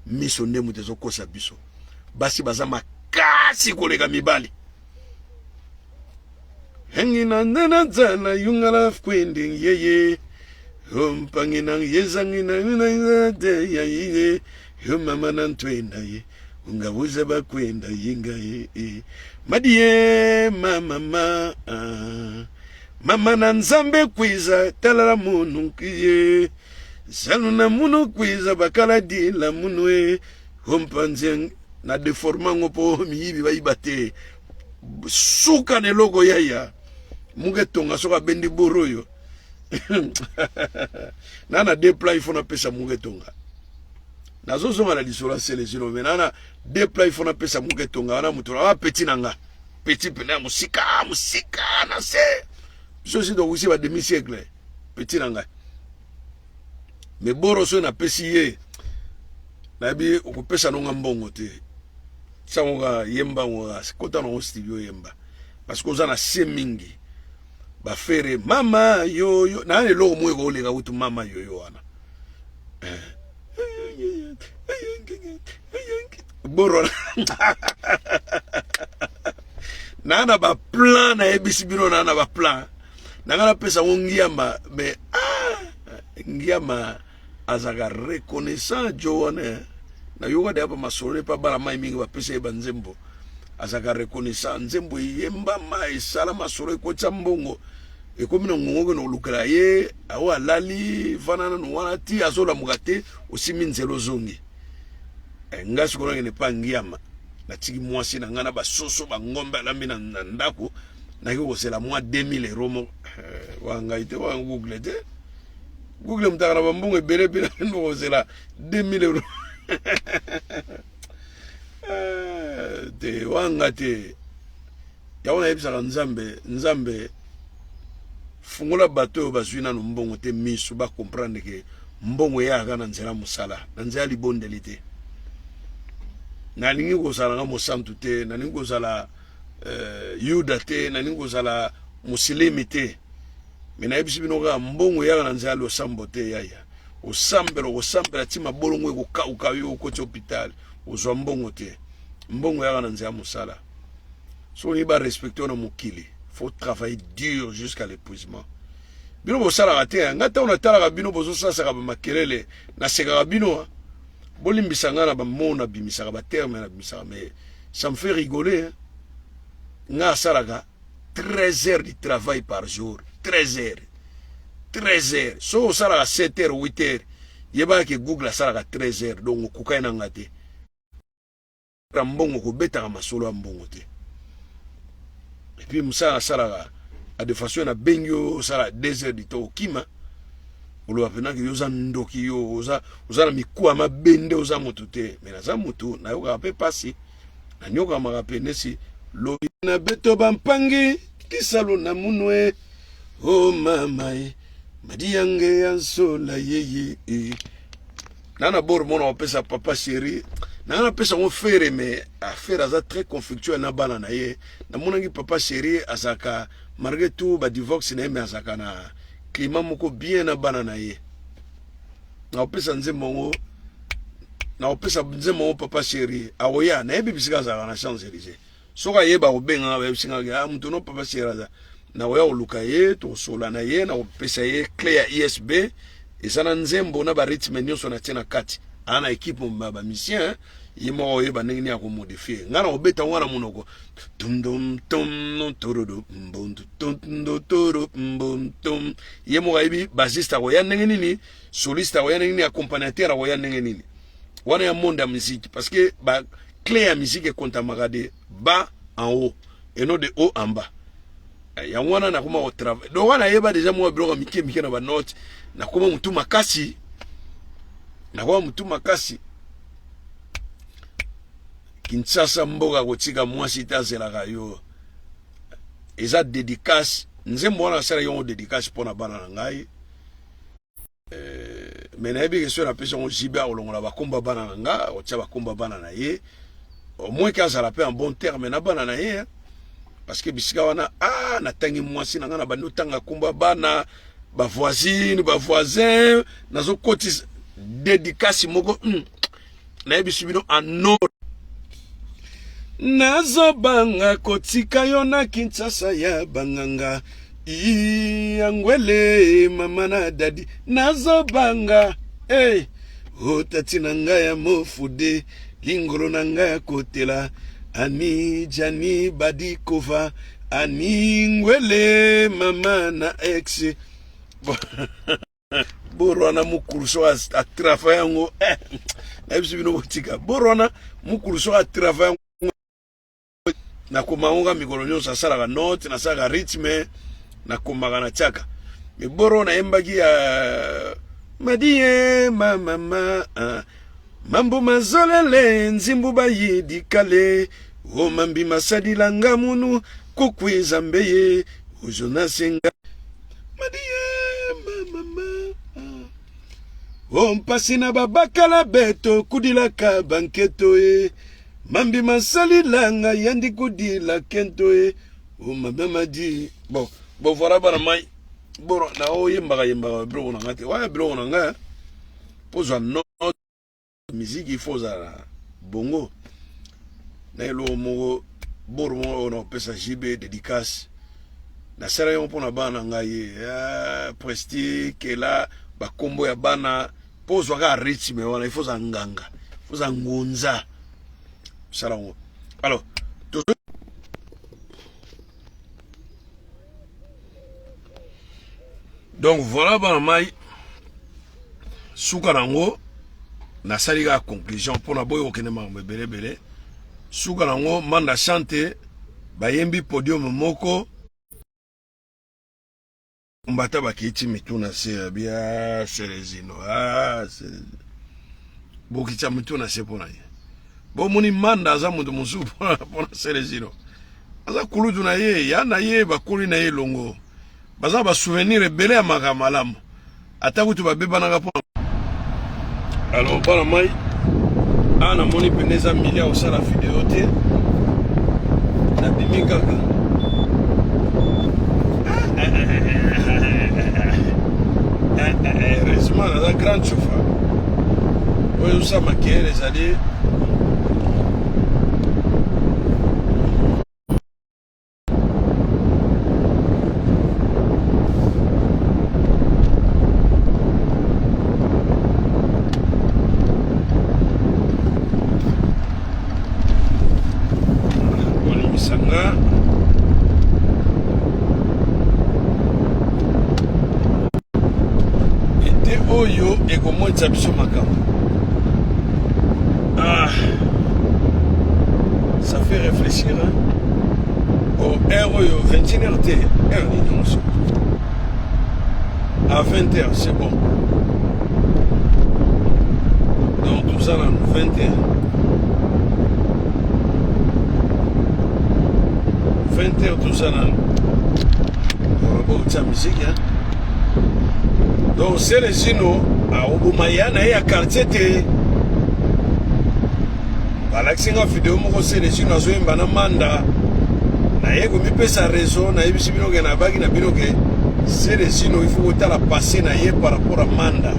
miso nde moto ezokosa biso. Basi baza makasi koleka mibali. Hengina nana zana yungala kwending yeye Ompangina yezangina yuna de ya ye yo mama na ntwenda ye ungabuza bakwenda yinga ye e. Madie mama ma ah. Mama na Nzambe kwiza talala munu nkiye zalu na munu kwiza bakala dila munu e ompanzi na deforma ngo po miyibi bayiba te. Suka na eloko yaya muke tonga soki abendi boro oyo na na deux plans, il faut napesa muke tonga. Nazozonga na lisolo ya Celezino, mais na na deux plans, il faut napesa muke tonga wana. Moto na petit na nga, petit pene ya mosika mosika na se, biso si tokusi ba demi siècle, petit na ngai. Mais boro soki napesi ye, nayebi okopesa nonga mbongo te. Sango kaka yemba ngo, kaka kota nango studio yemba, parce que oza na se mingi bafere mama yoyo na eloko moko ekoleka kutu mama yoyo wana boro naa na baplan. Nayebisi bino, naa na baplan na ngai, napesa yango ngiama. Mais ah, ngiama azalaka reconnaissant jo wana. Nayoka deya bamasolo epa bana mai mingi bapesa ye banzembo. Azalaka reconnaissant. Nzembo eyembama, esala masolo, ekotisa mbongo, ekomi na ngongo okende kolukela ye. Awo alali vana nanu wana ti azolamuka te, osimi nzela ozongi. Eh, nga sikoyo nakende epa ngiama, natiki mwasi na ngai na basoso bangombe alambi na ndako, naki kozela mwa 2000 euro moko. Eh, wa ngai te, wa Google te. Google mutaka na bambongo ebele mpe nakende kozela 2000 euro eh, te, wanga te. Yango nayebisaka Nzambe: Nzambe, fungola bato oyo bazwi nano mbongo te miso, bacomprendre ke mbongo eyaka na nzela mosala, na nzela libondeli te. Nalingi kozala nga mosantu te, nalingi kozala yuda te, nalingi kozala mosilimi te, mais nayebisi bino kaka, mbongo eyaka na nzela losambo te. Yaya, osambela, okosambela ti mabolongo ekokauka yo, okoti hôpital, ozwa mbongo te. Mbongo eyaka na nzela mosala. Soki olingi barespecte yo na mokili, faut travailler dur jusqu'à l'épuisement. Bino bosalaka te. Nga ntango natalaka bino bozosasaka bamakelele, nasekaka bino. Bolimbisa nga na bamo nabimisaka, baterme nabimisaka, mais ça me fait rigoler, hein. Nga asalaka 13 heures de travail par jour, 13 heures, 13 heures. Soki osalaka 7 heures, 8 heures, yebaka ke Google asalaka 13 heures. Donc okokai na nga te. Mbongo kobetaka masolo ya mbongo te. Et puis mosala asalaka a de façon nabengi yo osala 2 heures du temps, okima, oloba mpenza ke yo oza ndoki, yo oza, oza na mikuwa mabende, oza motu te. Mais naza motu, nayokaka mpe mpasi, nanyokamaka mpe nesi lobi na beto bampangi kisalu na munwe o mama ye. Madiyange ya nsola yeye e. Na na bor mona opesa papa chéri. Na na pesa ngo fere mais affaire aza très conflictuel na bana na ye. Namonaki papa chéri azaka malgré tout ba divorce na ye mais azaka na climat moko bien na bana na ye. Na opesa nzembo ngo na opesa nzembo ngo papa chéri akoya nayebi bisika azalaka na Champs Élysées. Soki ayeba kobenga nga bayebisi nga ah moto no papa chéri aza nakoya koluka ye tokosola na ye nakopesa ye clé ya isb eza na nzembo na barythme nyonso natie na kati aa na ekipe mobimba ya bamisien ye moko oyeba ndenge nini akomodifie ngai nakobeta ngo na monoko tumdum tum turudu mbundu tumdu turu mbum tum ye moko ayebi basiste akoya ndenge nini soliste akoya ndenge nini accompagnateur akoya ndenge nini wana ya monde ya musique parce que ba clé ya musique ekontamaka de bas en haut et non de haut en bas eh, yango wana nakoma kotravaille donc wana nayeba deja mwa biloko mike mike na banote nakoma motu makasi nakoma motu makasi kinshasa mboka kotika mwasi te azelaka yo eza dedicace nzembo wana nasala yango dedicace mpo na bana na ngai Eh, mais nayebi ke soki napesi yango JB akolongola bakomba bana na nga akotia bakomba bana na ye au moins ke azala mpe en bon terme na bana na ye parce que bisika wana ah natangi mwasi na nga na bandi otanga komba bana bavoisine bavoisin nazokotisa dedikasi moko mm, nayebisi bino en or Nazobanga kotika yo na Kinshasa ya banganga Yangwele mama na dadi nazobanga hey. O tati na ngai ya mofude lingolo na ngai ya kotela ani jani badikova ani ngwele mama na ex boro wana mukulu soki atrafa yango eh, nayebisi bino botika boro wana mukulu soki atrafa yango nakoma yango ka mikolo nyonso asalaka note nasalaka rythme nakomaka natiaka me boro nayembaki ya madie mamama ah. mambo mazolele nzimbu bayidikale omambi masalilanga munu kukwiza mbeye ozonasenga o mpasi na babakala beto kudilaka banketo e mambi masalilanga yandi kudila kento e o mabamadi bon bon voilà bana mai boro na oyembaka yembaka biloko na nga te waya biloko na nga mpo zwa note Musique il faut ozala bongo na eloko moko boro moko oyo nakopesa JB dédicace nasala yango mpo na bana na ngai eh, presti kela bakombo ya bana mpo ozwa kaka rythme wana il faut ozala nganga il faut ozala ngunza osala yango alors donc voilà bana mai suka nango nasali kaka conclusion mpo na boyi kokende makambo ebele ebele suka nango manda chante bayembi podium moko mbata bakiti mitu na se ya bia selezino ah, bokitya mitu na se mpo na ye bomoni manda aza moto mosusu mpo na selezino aza kulutu na ye ya na ye bakoli na ye elongo baza ba souvenir ebele ya makambo malamu ata kutu babebanaka mpo alors bana mai awa namoni mpena eza milia kosala video te nabimi kaka heureusement naza grand chauffeur oyo ezosala makelele ezali Lisanga ete oyo ekomonisa biso makambo ah, ça fait réfléchir hein? Bon, heure oyo 21 heure te heure nini nyonso à 20 heures c'est bon donc toza nanu 20 heures 20 heures toza nanu botia musique hein? Donc Celezino akoboma ya na ye ya quartier te. Balakisi nga video moko Celezino azoyemba na Manda. Naye komipesa raison, nayebisi bino ke nabaki na bino ke Celezino il faut kotala passé na ye par rapport à Manda.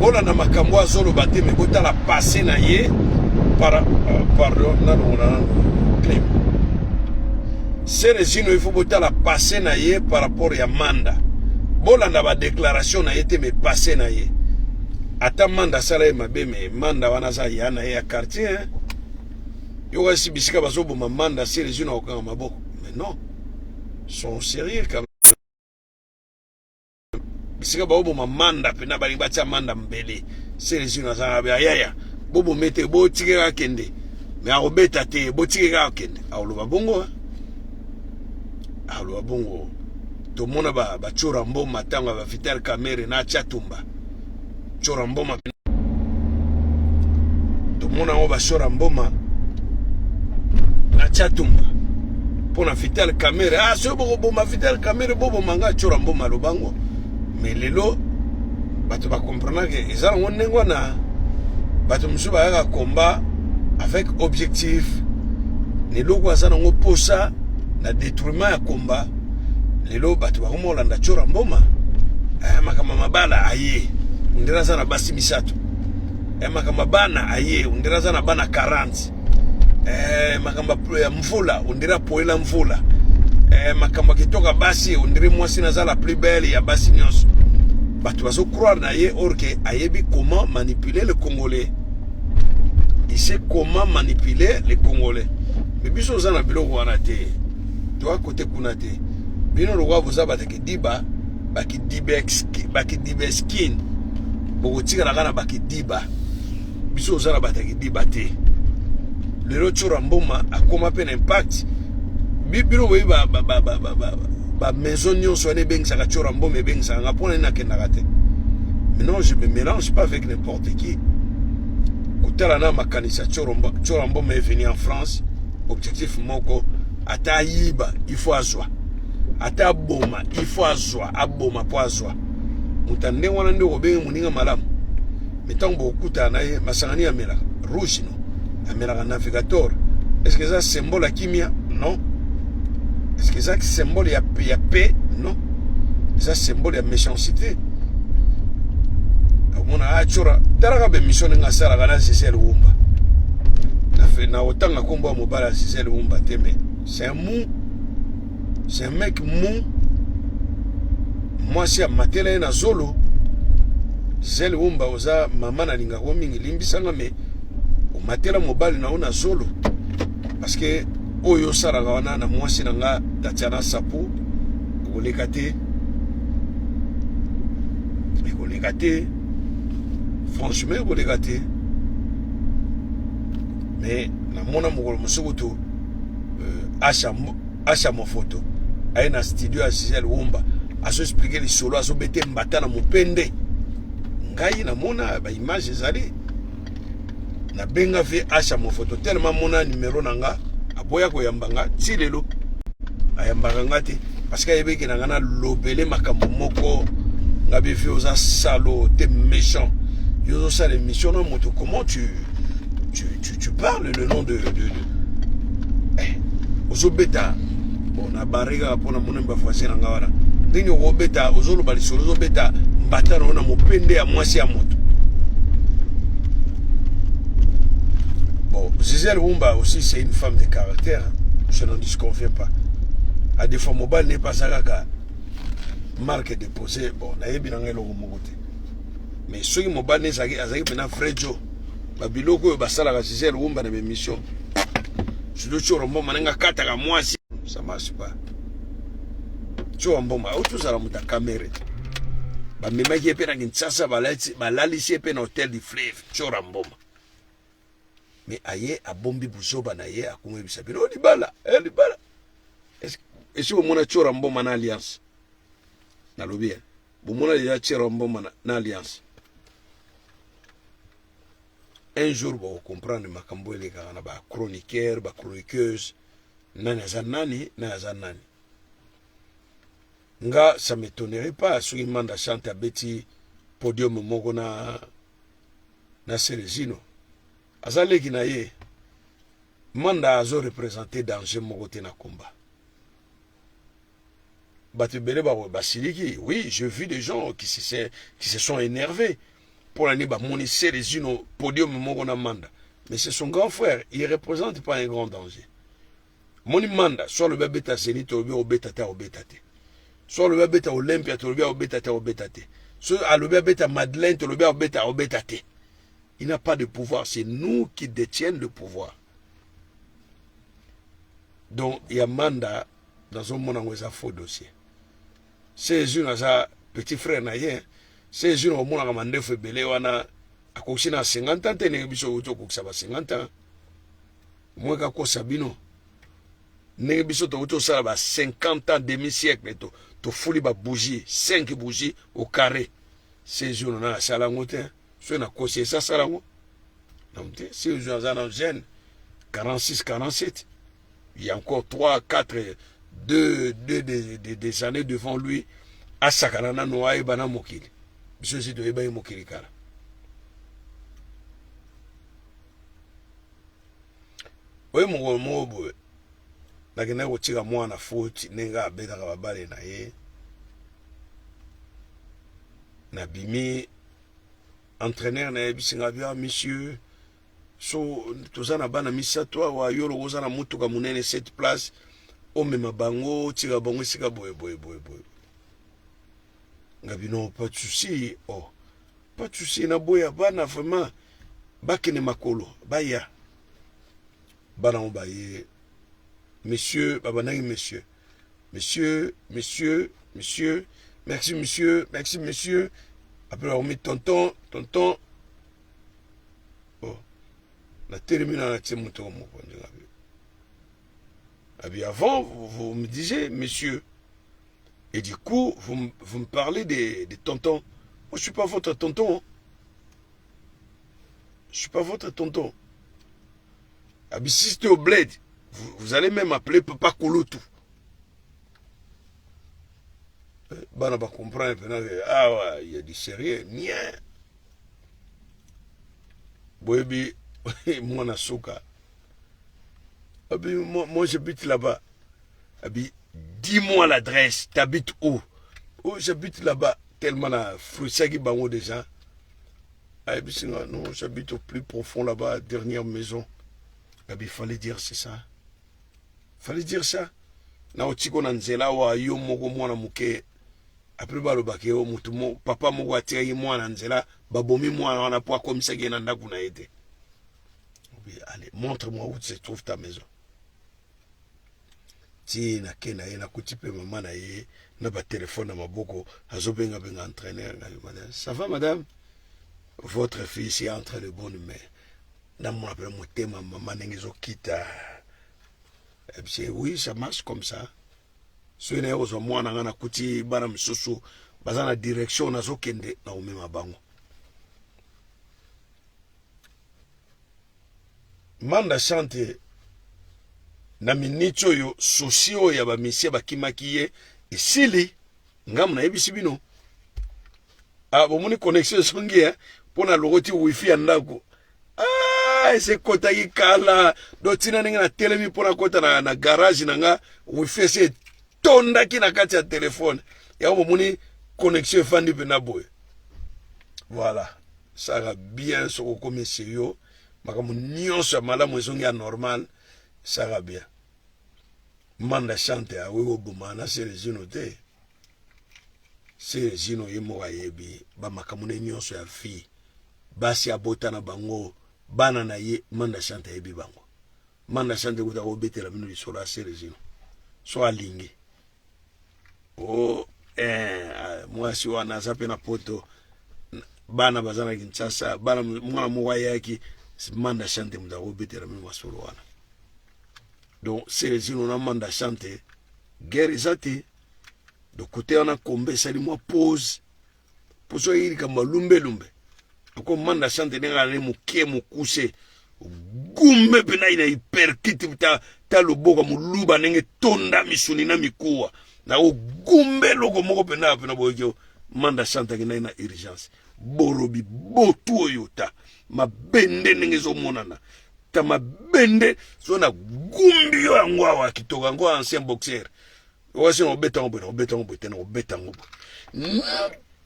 Bolanda makambo azoloba te mais botala passé na ye par pardon nalongola nano clim. Celezino il faut botala passé na ye par rapport ya Manda. Bolanda ba déclaration na ye te mais passé na ye. Ata Manda asala ye mabe mais Manda wana aza ya na ye ya quartier hein. Yoka si bisika bazoboma Manda Celezino akokanga maboko. Mais non. Sont sérieux quand même. Bisika baoboma Manda mpena balingi batia Manda mbele. Celezino aza na yaya. Bobome te botike kaka kende. Mais akobeta te botike kaka kende. Akoloba bongo hein. Aloba bongo tomona ba ba Tshoura Mboma ntango ya ba Vital Kamerhe na Tshatumba. Tshoura Mboma tomona yango ba Tshoura Mboma na Tshatumba mpo na Vital Kamerhe. Ah, soki bokoboma Vital Kamerhe boboma nga. Tshoura Mboma alobango. Mais lelo bato bakomprendre ke eza nango ndenge wana. Bato mosusu bayaka combat avec objectif na eloko aza nango posa na détournement ya combat. Lelo bato bakoma kolanda Tshoura Mboma. Makambo mabala aye ondere aza na basi misato. Makambo bana aye ondere aza na bana 40. Makambo ya mvula ondere apoyela mvula. Makambo ya kitoko basi ondere mwasi naza la plus belle ya basi nyonso. Bato bazo croire na ye or ke ayebi comment manipuler le Congolais. Il sait comment manipuler les Congolais. Mais biso oza na biloko wana te. Toa kote kuna te. Bino lokwa boza bato kidiba, bakidibeskin. Bokotikala kaka na bakidiba. Biso oza na bato kidiba te. Lelo Tshoura Mboma akoma pe na impact. Bino boyebi ba maison nyonso wana ebengisaka Tshoura Mboma, ebengisaka nga mpona nini nakendaka te. Mais non, je me mélange pas avec n'importe qui. Kotala na makanisa Tshoura Mboma est venu en France, objectif moko, ata ayiba, il faut azwa. Ata aboma, il faut azwa, aboma po azwa. Moto ndenge wana nde okobenge moninga malamu. Mais ntango bokokutana na ye, masangani amelaka rouge no, amelaka navigateur. Est-ce que eza symbole ya kimia? Non. Est-ce que eza symbole ya paix? Non. Eza symbole ya méchanceté. Omona Tshoura, talaka ba émission ndenge asalaka na Gisèle Wumba. Na otanga kombo ya mobali ya Gisèle Wumba te, mais c'est un mou. C'est un mec mou. Mwasi amatela ye na zolo. Gisèle Wumba oza mama nalingaka mingi, limbisanga mais omatela mobali na yo na zolo. Parce que oyo osalaka wana na mwasi na nga Tatiana Sapu ekoleka te. Ekoleka te. Franchement ekoleka te. Mais namona mokolo mosusu kutu Asha Mofoto aye na studio ya Gisèle Wumba azo expliquer lisolo, azobete mbata na mopende. Ngai namona ba image ezali. Nabenga ve Asha Mofoto tellement mona numéro na nga aboya koyamba nga ti lelo ayambaka nga te parce que ayebeki na nga na lobele makambo moko. Nga be ve oza salo te, méchant, yo ozosala émission na moto, comment tu parles le nom de ozobeta bon na bare kaka mpona mona bavoisin na nga wana ndenge okobeta ozoloba lisolo ozobeta mbata na yo na mopende ya mwasi ya moto. Bon, Gisèle Wumba aussi, c'est une femme de caractère, hein. Je n'en disconviens pas. À des fois mobali n'est pas ça kaka marque déposée. Bon, nayebi na ngai eloko moko te, mais soki mobali azalaki mpena vrai jo babiloko oyo basalaka Gisèle Wumba na bémission, surtout Tshoura Mboma ndenge akataka mwasi, ça marche pas. Tshoura Mboma auti ozala moto ya Kamerhe, bamemaki ye mpe na Kinshasa, balalisi ye mpe na Hôtel du Fleuve. Tshoura Mboma mais aye abombi buzoba na ye, akomoyebisa bino libala libala. Esi bomona Tshoura Mboma na alliance? Nalobi bomona deja Tshoura Mboma na alliance? Un jour bokocomprendre makambo elekaka na bachroniqueur, bachroniqueuse, nani aza nani, nani aza nani. Nga ça m'étonnerait pas soki Manda Chante abeti podium moko na na Celezino. Aza leki na ye. Manda azo représenter danger moko te na combat. Bato ebele basiliki. Oui, j'ai vu des gens qui se, qui se sont énervés. Pour l'année, bamoni Celezino podium moko na Manda. Mais c'est son grand frère, il représente pas un grand danger. Moni Manda, soit alobi abeta Zenith, tolobi obeta te, obeta te. Soit alobi abeta Olympia, tolobi obeta te, obeta te. Soit alobi abeta Madeleine, tolobi obeta, obeta te. Il n'a pas de pouvoir, c'est nous qui détiennent le pouvoir. Donc, il y a Manda, nazomona yango eza faux dossier. Celezino aza petit frère na ye. Celezino omonaka mandefu ebele wana akokisi na 50 ans te ndenge biso outi okokisa ba 50 ans. Moi kakosa bino ndenge biso touti osala ba 50 ans demi siècle to tofuli ba bougie 5 bougie au carré. Celezino na asala yango te. Soki nakosi esi asala yango namu te. Celezino aza na jeune 46 47. Il y a encore 3 4 2 2 des, des, des années devant lui asakana nano ayeba na mokili. Biso esi toyeba ye mokili kala. Oye mokolo moko boye nakendaki kotika mwana foti ndenge abetaka babale na ye, nabimi entraîneur nayebisi nga bia monsieur so toza na bana misato awa, yo loko oza na motuka monene 7 place, omema bango otika bango esika boye boye boye boye. Nga bino pas de souci, oh pas de souci, naboya bana vraiment bakende makolo baya. Bana ngo baye monsieur, babandaki monsieur monsieur monsieur monsieur, merci monsieur, merci monsieur. Après bakomi tonton tonton. Oh, natelemi na natie moto mokonzi ngabi abi avant vous, vous me disiez monsieur et du coup vous, vous me parlez des, des tontons. Moi je suis pas votre tonton, je suis pas votre tonton. Abi si c'était au bled vous, vous allez même appeler papa Kulutu. Bana ba comprendre maintenant que ah ouais, il y a du sérieux. Nien. Boyebi mwana suka. Abi moi, moi j'habite là-bas. Abi dis-moi l'adresse, t'habites où? Oh, j'habite là-bas. Tellement na frusaki bango déjà. Abi singa non, j'habite au plus profond là-bas, dernière maison. Abi fallait dire c'est ça. Fallait dire ça. Na otiko na nzela wa yo moko mwana moke. Après balobaki yo mutu mo, papa moko atikaki mwana nzela, babomi mwana wana po akomisaki ye na ndako na ye te. Abi allez, montre-moi où se trouve ta maison. Ti nake na ye nakuti mpe mama na ye na batelefone na maboko azobengabenga entraîneur ngai. Madame, ça va madame? Votre fille est entre les bonnes mains. Namona mpe motema mama ndenge ezokita. Ebise oui, ça marche comme ça. Soki naye kozwa mwana nga nakuti bana misusu baza na direction nazokende na komema bango. Manda Chante na miniti oyo souci oyo ya bamisie bakimaki ye esili. Ngambo nayebisi bino. Ah, bomoni connexion ezongi eh? Mpo na lokoti wifi ya ndako. Ah, ese ekotaki kala. Do tina ndenge natelemi mpo nakota na, na garage na nga, wifi ese etondaki na kati ya telefone. Yango bomoni connexion efandi mpenza boye. Voilà. Saka bien soki okomi serio, makambo nyonso ya malamu ezongi ya normal, saka bien. Manda Chante akoki koboma na Celezino te. Celezino ye moko ayebi ba makambo ne nyonso ya vie. Basi abota na bango, bana na ye, Manda Chante ayebi bango. Manda Chante kuta kobetela bino lisolo ya Celezino. So alingi. Oh, eh, mwasi wana aza pe na poto. Bana baza na Kinshasa, bana mwana moko ayaki Manda Chante moto akobetela bino masolo wana. Donc Celezino na Manda Chante guerre eza te. Donc côté wana kombe esali mwa pause po soki likambo ya lumbe lumbe ako Manda Chante ndenge azali moke mokuse gumbe mpe na ina hyperkite ta, ta loboko moluba ndenge tonda misuni na mikuwa. Nakogumba eloko moko mpenza mpena boyoki manda chante akendaki na urgence. Borobi botu oyo ta mabende ndenge ezomonana ta mabende so na gumbi yo yango awa kitoko yango ancien boxeur wasi na obeta yango boye na obeta yango boye te na obeta yango boye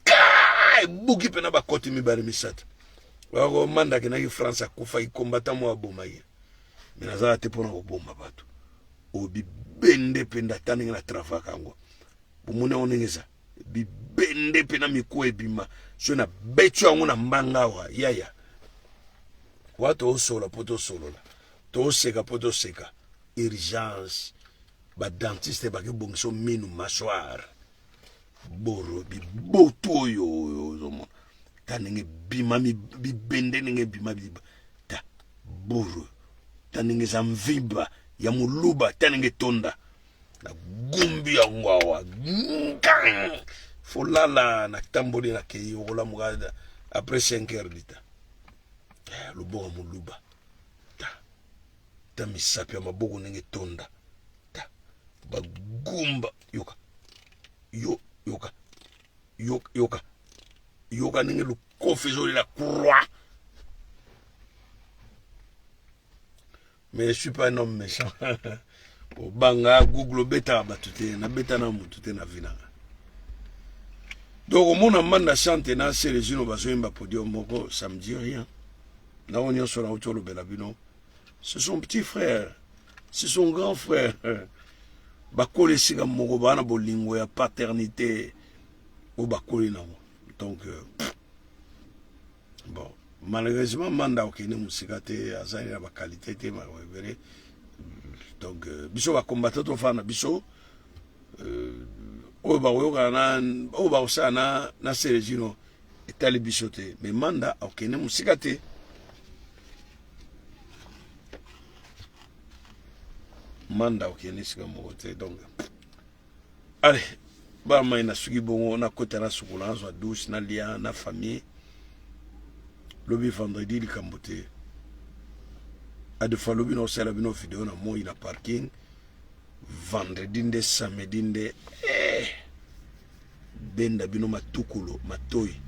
nka ebuki mpena bakoti mibale misato wako manda akendaki france akufaki combattant moko aboma ye me nazala te mpona koboma bato oyo bibende mpenza ata ndenge na travaka yango bomoni yango ndenge eza bibende mpe na mikuwa ebima soki nabeti yango na mbanga awa yaya wa tosola mpo tosolola toseka mpo toseka urgence badentiste bakebongisa minu mâchoire boro bibotu oyo oyo ozomona ta ndenge ebima bibende ndenge ebima ta boro ta ndenge eza mvimba ya moluba ta ndenge etonda nagumbi yango awa ngang folala natamboli nakei okolamuka après 5 heures dita eh, loboko moluba ta ta misapi ya maboko ndenge etonda ta bagumba yoka yo yoka yoka yoka yoka ndenge lukofi ezolela croix. Mais je suis pas un homme méchant. Obanga Google obetaka bato te, nabeta na motu te na vie na nga. Donc omona Manda Chante na Celezino bazoyemba podium moko, ça me dit rien. Na oyo nyonso nauti olobela bino, c'est son petit frère, c'est son grand frère. Bakoli esika moko, baa na bolingo ya paternité oyo bakoli nango. Donc euh, bon malheureusement manda okende mosika te azali na baqualité te makambo ebele donc euh, biso bakombata tofanda na biso euh, oyo bakoyokana na oyo bakosala na, na seregino etali biso te mais manda okende mosika te manda okende esika moko te donc Allez, bana mai nasuki bongo nakota nasukola nazwa douche nalia na famille lobi vendredi likambo te adefa lobi naosala bino video na moi na parking vendredi nde samedi nde eh, benda bino matukulu matoi.